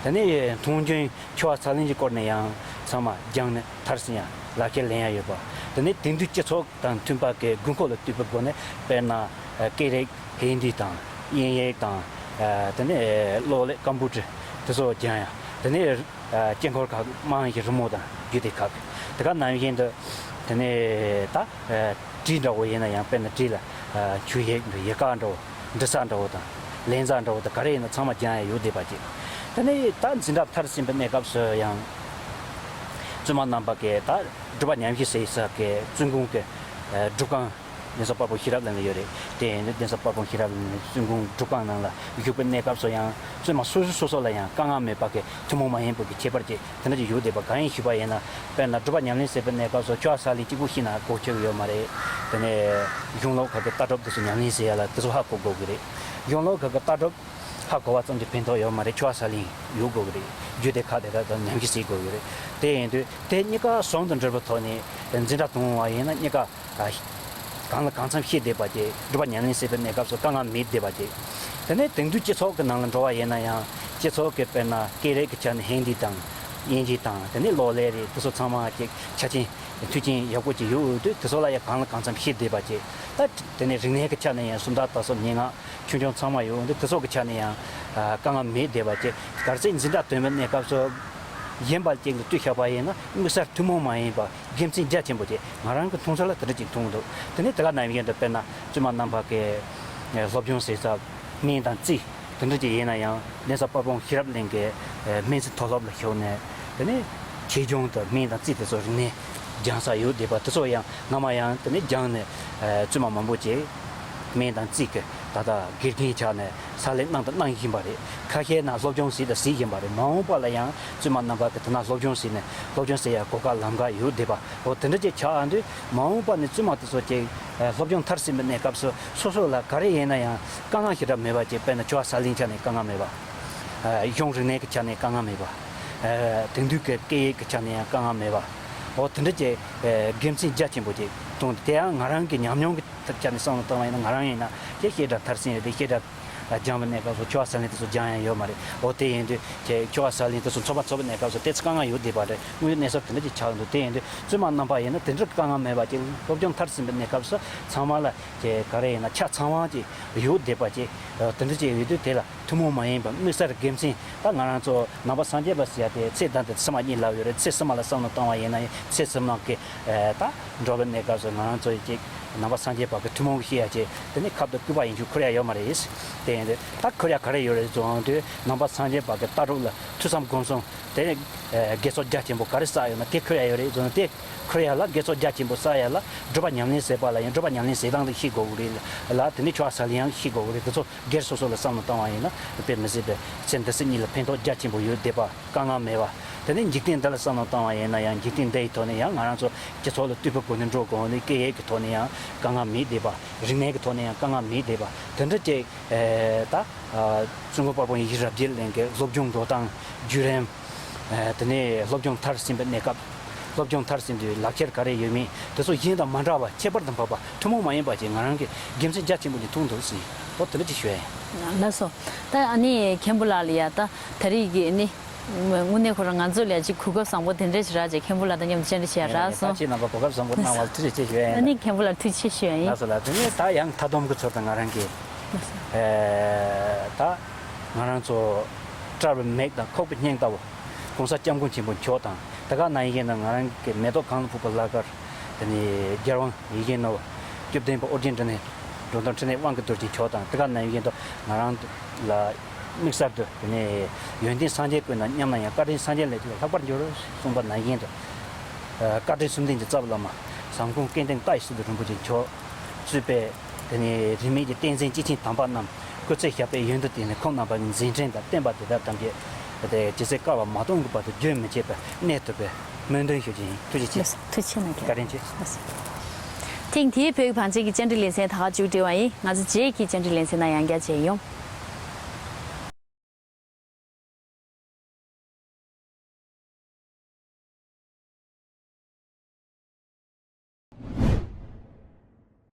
དེ་ནས་མཐོང་ཆེན་ཆོ་ག་ཕྱག་ལེན་གྱི་སྐོར་ནས་ཡང་ཚང་མ་སྦྱངས་ནས་མཐར་ཕྱིན་ཡ་ལག་ཁྱེར་ལེན་ཡ་ཡོད་པ། དེ་ནས་དེང་དུས་སྤྱི་ཚོགས་དང་མཐུན་པ་གི་དགོས་མཁོ་ལ་ལྟོས་པའི་སྒོ་ནས་དཔེར་ན་སྐད་རིགས་ཧིན་དི་དང་དབྱིན་ཡིག་དང་། ཨ། དེ་ནས་གློག་ཀླད་ཀམ་པུ་ཊར་དེ་ཚོ་སྦྱང་ཡ། དེ་ནས་ཨ་དཀྱིལ་འཁོར་ཁག་དམངས་ཀྱི་རི་མོ་དང་རྒྱུད་སྡེ་ཁག་དེ་ག་ནང་བཞིན་དུ། དེ་ནས་ད་ཨ་གྲི་འདྲ་བོ་ཡིན་ན་ཡང་དཔེར་ན་གྲི་ལ་ཨ་ཆུ་ཡི་ཡི་ག་འདྲ་བོ། འབྲི་ས་འདྲ་བོ་དང་། ལན་ས་འདྲ་བོ་དང་ག་རེ་ཡིན་ན་ཚང་མ་སྦྱང་ཡ་ཡོད་བསྡད་པ་ཅིག་དེ་ནས་ད་འཛིན་གྲྭ་མཐར་ཕྱིན་པའི་གནས་སྐབས་སུ་ཡང་བཙུན་མ་རྣམ་པ་གིས་ད་སྒྲུབ་པ་ཉམས་བཞེས་ཟེར་ས་གི་བཙུན་དགོན་གི་ཨ་སྒྲུབ་ཁང་། གདན་ས་དཔལ་སྤུངས་ཤེས་རབ་གླིང་ལ་ཡོད་རེད། དེ་ཡིན་དུས་གདན་ས་དཔལ་སྤུངས་ཤེས་རབ་གླིང་བཙུན་དགོན་སྒྲུབ་ཁང་ནང་ལ་བཞུགས་པའི་གནས་སྐབས་སུ་ཡང་བཙུན་མ་སོ་སོ་སོ་སོ་ལ་ཡང་དཀའ་ངལ་མེད་པ་གི་ཐུན་མོང་མ་ཡིན་པ་གི་ཁྱད་པར་ཅིག་དེ་འདྲ་ཅིག་ཡོད་བསྡད་པ། གང་ཡིན་ཞུས་པ་ཡིན་ན། དཔེར་ན་སྒྲུབ་པ་ཉམས་ལེན་ཟེར་བའི་གནས་སྐབས་སུ་ཆོས་ས་ལེན་གཅིག་པུ་ཤེས་ན་གོ་ཆོད་ཡོད་མ་རེད། དེ་ནས་གཞུང་ལུགས་ཁག་གི་ལྟ་གྲུབ་དེ་ཚོ་ཉམས་ལེན་བྱེད་ཡ་ལ་དེ་ཚོ་ཧ་གོ་དགོས་ཀྱི་རེད། གཞུང་ལུགས་ཁག་གི་ལྟ་གྲུབ་ཧ་གོ་བ་ཙམ་གྱིས་ཕན་ཐོགས་ཡོད་མ་རེད། ཆོས་ས་ལེན་ཡོད་དགོས་ཀྱི་རེད། རྒྱུད་སྡེ་ཁག་དེ་དག་དང་ཉམས་ཞིབ་བྱེད་དགོས་ཀྱི་རེད། དེ་ཡིན་དུས་དེ་གཉིས་ཀ་ཟུང་དུ་འབྲེལ་བའི་ཐོག་ནས་འཛིན་གྲྭ་གཏོང་བ་ཡིན་ན་གཉིས་ཀ་གང་ལ་གང་འཚམ་ཤེས་བསྡད་པ་བཅས། སྒྲུབ་པ་ཉམས་ལེན་བྱེད་པའི་གནས་སྐབས་སུ་དཀའ་ངལ་མེད་བསྡད་པ་བཅས། དེ་ནས་དེང་དུས་སྤྱི་ཚོགས་ཀྱི་ནང་ལ་འགྲོ་བ་ཡིན་ན་ཡང་སྤྱི་ཚོགས་ཀྱི་དཔེར་ན་སྐད་རིགས་ཀྱི་ཆ་ནས་ཧིན་དི་དང་དབྱིན་ཇི་དང་། དེ་ནས་གློག་ཀླད་རེད། དེ་ཚོ་ཚང་མ་ཅིག་ཆ་རྐྱེན་མཐུན་རྐྱེན་ཡག་པོ་ཅིག་ཡོད་དུས་དེ་ཚོ་ལ་ཡང་གང་ལ་གང་འཚམ་ཤེས་བསྡད་པ་བཅས། ད་དེ་ནས་རིག་གནས་ཀྱི་ཆ་ནས་ཡང་སུམ་རྟགས་ད་གཟོད་སྙན་ངག་ཆུང་ཆུང་ཚང་མ་ཡོད་འདུག་དེ་ཚོ་གི་ཆ་ནས་ཡང་ཨ་དཀའ་ངལ་མེད་བསྡད་པ་བཅས། གལ་སྲིད་འཛིན་གྲྭ་ཐོན་པའི་གནས་སྐབས་སུ་གཞན་པ་ཅིག་ལ་ལྟོས་བཞག་པ་ཡིན་ན་དམིགས་བསལ་ཐུན་མོང་མ་ཡིན་པ་དགེ་མཚན་རྒྱ་ཆེན་པོ་ཅིག་ང་རང་གི་མཐོང་ཚུལ་ལ་དེ་འདྲ་ཅིག་མཐོང་འདུག་དེ་ནས་དེ་ག་ནང་བཞིན་དུ་དཔེར་ན་བཙུན་མ་རྣམ་པ་གིས་སློབ་སྦྱོང་བྱེད་སྐབས་སྨན་དང་རྩིས་དེ་འདྲ་ཅིག་ཡིན་ན་ཡང་གདན་ས་དཔལ་སྤུངས་ཤེས་རབ་གླིང་གི་སྨན་རྩིས་མཐོ་སློབ་ལ་ཞུགས་ནས། དེ་ནས་ཆེད་སྦྱོང་དུ་སྨན་དང་རྩིས་དེ་ཚོ་རིག་གནས་སྦྱང་ས་ཡོད་བསྡད་པ་དེ་ཚོ་ཡང་སྔ་མ་ཡང་དེ་ནས་སྦྱངས་ནས་བཙུན་མ་མང་པོ་ཅིག་སྨན་དང་རྩིས་ཀྱི་ད་ལྟ་དགེ་རྒན་ཆགས་ནས་ཕྱག་ལས་གནང་དང་གནང་བཞིན་པ་རེད། ཁ་ཤས་ན་སློབ་སྦྱོང་བྱས་དང་བྱེད་བཞིན་པ་རེད། མ་འོངས་པ་ལ་ཡང་བཙུན་མ་རྣམ་པ་གི་དེ་ན་སློབ་སྦྱོང་བྱས་ནས་སློབ་སྦྱོང་བྱེད་ཡ་གོ་སྐབས་ལམ་ཁ་ཡོད་བསྡད་པ། འོ་དེ་འདྲ་ཅིག་ཆགས་ཡོང་དུས་མ་འོངས་པ་ནས་བཙུན་མ་དེ་ཚོ་ཅིག་སློབ་སྦྱོང་མཐར་ཕྱིན་པའི་གནས་སྐབས་སུ་སོ་སོ་ལ་ག་རེ་ཡིན་ན་ཡང་དཀའ་ངལ་ཞེ་དྲག་མེད་པ་ཅིག་དཔེར་ན་ཆོས་ས་ལེན་ཆ་ནས་དཀའ་ངལ་མེད་པ། གཞུང་རིག་གནས་ཀྱི་ཆ་ནས་དཀའ་ངལ་མེད་པ། དེང་དུས་ཀྱི་སྐད་ཡིག་གི་ཆ་ནས་ཡང་དཀའ་ངལ་མེད་པ། འོ་དེ་འདྲ་ཅིག་དགེ་མཚན་རྒྱ་ཆེན་པོ་ཅིག་མཐོང་། དེ་ཡང་ང་རང་གི་ཉམས་མྱོང་གི་ཐད་ཆ་ནས་བསམ་བློ་བཏང་བ་ཡིན་ན། ང་རང་ཡིན་ན་ཅིག་བཤད་གྲྭ་མཐར་ཕྱིན་ཡོད་དེ། བཤད་གྲྭ་སྦྱངས་པའི་གནས་སྐབས་སུ་ཆོས་ས་ལེན་དེ་ཚོ་སྦྱང་ཡ་ཡོད་མ་རེད། འོ་དེ་ཡིན་དུས་ཅིག་ཆོས་ས་ལེན་དེ་ཚོ་ཚོགས་པ་ཚོགས་པའི་གནས་སྐབས་སུ་དེ་ཚོ་དཀའ་ངལ་ཡོད་བསྡད་པ་རེད། དངོས་ཡོད་གནས་ཚུལ་དེ་འདྲ་ཅིག་ཆགས་འདུག་དེ་ཡིན་དུས་བཙུན་མ་རྣམ་པ་ཡིན་ན་དེ་འདྲ་དཀའ་ངལ་མེད་པ་ཅིག་སློབ་སྦྱོང་མཐར་ཕྱིན་པའི་གནས་སྐབས་སུ་ཚང་མ་ལ་ཅིག་ག་རེ་ཡིན་ན་ཆ་ཚང་བ་ཅིག་ཡོད་བསྡད་པ་ཅིག་དེ་འདྲ་ཅིག་ཡོད་དུས་དེ་ལ་ཐུན་མོང་མ་ཡིན་པ་དམིགས་བསལ་དགེ་མཚན། ད་ང་རང་ཚོ་ནང་པ་སངས་རྒྱས་པ་ཟེར་ཡ་དེ་ཚེ་ད་ལྟ་སྲིད་མ་གཉིས་ལབ་ཡོད་རེད། ཚེ་ཕྱི་མ་ལ་བསམ་བློ་བཏང་བ་ཡིན་ན་ཡང་ཚེ་ཕྱི་མ་གི་ད་འགྲོ་བའི་གནས་སྐབས་སུ་ང་རང་ཚོ་ཅིག་ནང་པ་སངས་རྒྱས་པ་གི་ཐུན་མོང་གི་བཤད་ཡ་ཅིག་དེ་ནི་ཁབ་ཏུ་སྐུད་པ་ཡིན་རྒྱུ་འཁུར་ཡ་ཡོད་མ་རེད། དེ་ཡིན་དུས་ད་འཁུར་ཡ་ག་རེ་ཡོད་རེད་ཟེར་དུས་ནང་པ་སངས་རྒྱས་པ་གི་ལྟ་གྲུབ་ལ་ཐོས་བསམ་སྒོམ་གསུམ་དེ་ནི་དགེ་ཚོགས་རྒྱ་ཆེན་པོ་ག་རེ་བསགས་ཡོད་ན་དེ་འཁུར་ཡ་ཡོད་རེད་ཟེར་ན། དེ་འཁུར་ཡ་ལ་དགེ་ཚོགས་རྒྱ་ཆེན་པོ་བསགས་ཡ་ལ་སྒྲུབ་པ་ཉམས་ལེན་བྱེད་པ་ལ་ཡང་སྒྲུབ་པ་ཉམས་ལེན་བྱེད་སྟངས་དེ་ཤེས་དགོས་ཀྱི་རེད་ལ། དེ་ནི་ཆོས་ས་ལེན་ཡང་ཤེས་དགོས་ཀྱི་རེད། དེ་ཚོ་སྒེར་སོ་སོ་ལ་བསམ་བློ་བཏང་བ་ཡིན་ན་དཔེ་མི་སྲིད་པའི་ཚེ་འདི་ཕྱི་གཉིས་ལ་ཕན་ཐོགས་རྒྱ་ཆེན་པོ་ཡོད་བསྡད་པ། དཀའ་ངལ་མེད་པ། དེ་ནས་འཇིག་རྟེན་འདི་ལ་བསམ་བློ་བཏང་བ་ཡིན་ན་ཡང་འཇིག་རྟེན་འདི་ཡི་ཐོག་ནས་ཡང་ང་རང་ཚོ་སྤྱི་ཚོགས་ལ་ལྟོས་པའི་སྒོ་ནས་འགྲོ་དགོས་ནས་སྐད་ཡིག་གི་ཐོག་ནས་ཡང་དཀའ་ངལ་མེད་བསྡད་པ། རིག་གནས་ཀྱི་ཐོག་ནས་ཡང་དཀའ་ངལ་མེད་བསྡད་པ། དེ་འདྲ་ཅིག་ཨེ་ད་ཨ་བཙུན་དགོན་དཔལ་སྤུངས་ཡེ་ཤེས་རབ་རྒྱས་གླིང་གི་སློབ་སྦྱོང་འགྲོ་སྟངས། བརྒྱུད་རིམ། ཨ་དེ་ནས་སློབ་སྦྱོང་མཐར་ཕྱིན་པའི་གནས་སྐབས། སློབ་སྦྱོང་མཐར་ཕྱིན་དུས་ལག་ཁྱེར་ག་རེ་ཡོད་མེད་དེ་ཚོ་གཞན་དང་མ་འདྲ་བ་ཁྱད་པར་དུ་འཕགས་པ་ཐུན་མོང་མ་ཡིན་པ་ཅིག་ང་རང་གི་དགེ་མཚན་རྒྱ་ཆེན་པོ་ཅིག་མཐོང་འདུག་ཟེར། ཨོ་དེ་འདྲ་ཅིག་ཞུ་ཡ་ཡིན། ལགས་སོ། ད་ཨ་ནི་མཁན་པོ་ལགས་ལ་ཡ་ད་ད་རེས་ཀྱི་ཨ་ནི་དངོས་གནས་ཁོ་རང་ང་ཚོ་ལ་ཡ་ཅིག་གོ་སྐབས་བཟང་པོ་དེ་འདྲ་ཞིག་རག་བྱས་མཁན་པོ་ལགས་དང་མཉམ་དུ་བཅར་འདྲི་བྱས་ཡ་རག་སོང་། ད་ཁྱེད་རྣམ་པ་གོ་སྐབས་བཟང་པོ་གནང་བར་ཐུགས་རྗེ་ཆེ་ཞུ་ཡ་ཡིན། ལགས་སོ་ལགས། དེ་ནས་ད་ཡང་མཐའ་སྡོམ་གྱི་ཚུལ་དུ་ང་རང་གིས་ཨེ་ད་ང་རང་ཚོ་དཔྲལ་བའི་མིག་དང་ཁོག་པའི་སྙིང་ལྟ་བུ། ༸གོང་ས་༸སྐྱབས་མགོན་ཆེན་པོ་མཆོག་དང་། དེ་ག་ནང་བཞིན་དུ་ང་རང་གི་མེ་ཏོག་གང་ལ་ཕོག་པའི་བླ་སྒར། དེ་ནས་རྒྱལ་དབང་ཡིད་བཞིན་ནོར་བུ། སྐྱབས་མགོན་པ་ཨོ་རྒྱན་འབྲིང་ནས་འགྲོ་དོན་འཕྲིན་ལས་དབང་གི་རྡོ་རྗེ་མཆོག་དང་། དེ་ག་ནང་བཞིན་དུ་ང་རང་ལ་དམིགས་བསལ་དུ་དེ་ནས་ཡོན་ཏན་སངས་རྒྱས་ཀུན་དང་མཉམ་ན་ཡང་། བཀའ་དྲིན་སངས་རྒྱས་ལས་ལྷག་པར་འབྱོར། གསུངས་པ་ནང་བཞིན་དུ། བཀའ་དྲིན་གསུམ་ལྡན་གྱི་རྩ་བའི་བླ་མ་ཟམ་གདོང་སྐལ་ལྡན་བཀྲ་ཤིས་རྡོ་རིན་པོ་ཆེ་མཆོག་གཙོས་པའི་དེ་ནས་རིས་མེད་ཀྱི་བསྟན་འཛིན་སྐྱེས་ཆེན་དམ་པ་རྣམས་སྐུ་ཚེ་ཞབས་པད་ཡུན་དུ་བརྟན་ནས་ཁོང་རྣམ་པ་གི་མཛད་འཕྲིན་དང་བསྟན་པ་དེ་དག་ཐམས་ཅད་དེ་ཇི་སྲིད་བསྐལ་པ་མ་སྟོངས་ཀྱི་བར་དུ་རྒྱུན་མི་ཆད་པར་གནས་ཐུབ་པའི་སྨོན་འདུན་ཞུ་རྒྱུ་ཡིན། ཐུགས་རྗེ་ཆེ། ལགས་སོ། ཐུགས་རྗེ་ཆེ་གནང་། བཀའ་དྲིན་ཆེ། ལགས་སོ། ཐེངས་འདིའི་བོད་ཀྱི་བང་ཆེན་གྱི་བཅར་འདྲི་ལེ་ཚན་ད་ག་མཇུག་སྒྲིལ་བ་ཡིན། ང་ཚོ་རྗེས་ཀྱི་བཅར་འདྲི་ལེ་ཚན་ནང་ཡང་བསྐྱར་མཇལ་ཡོང་།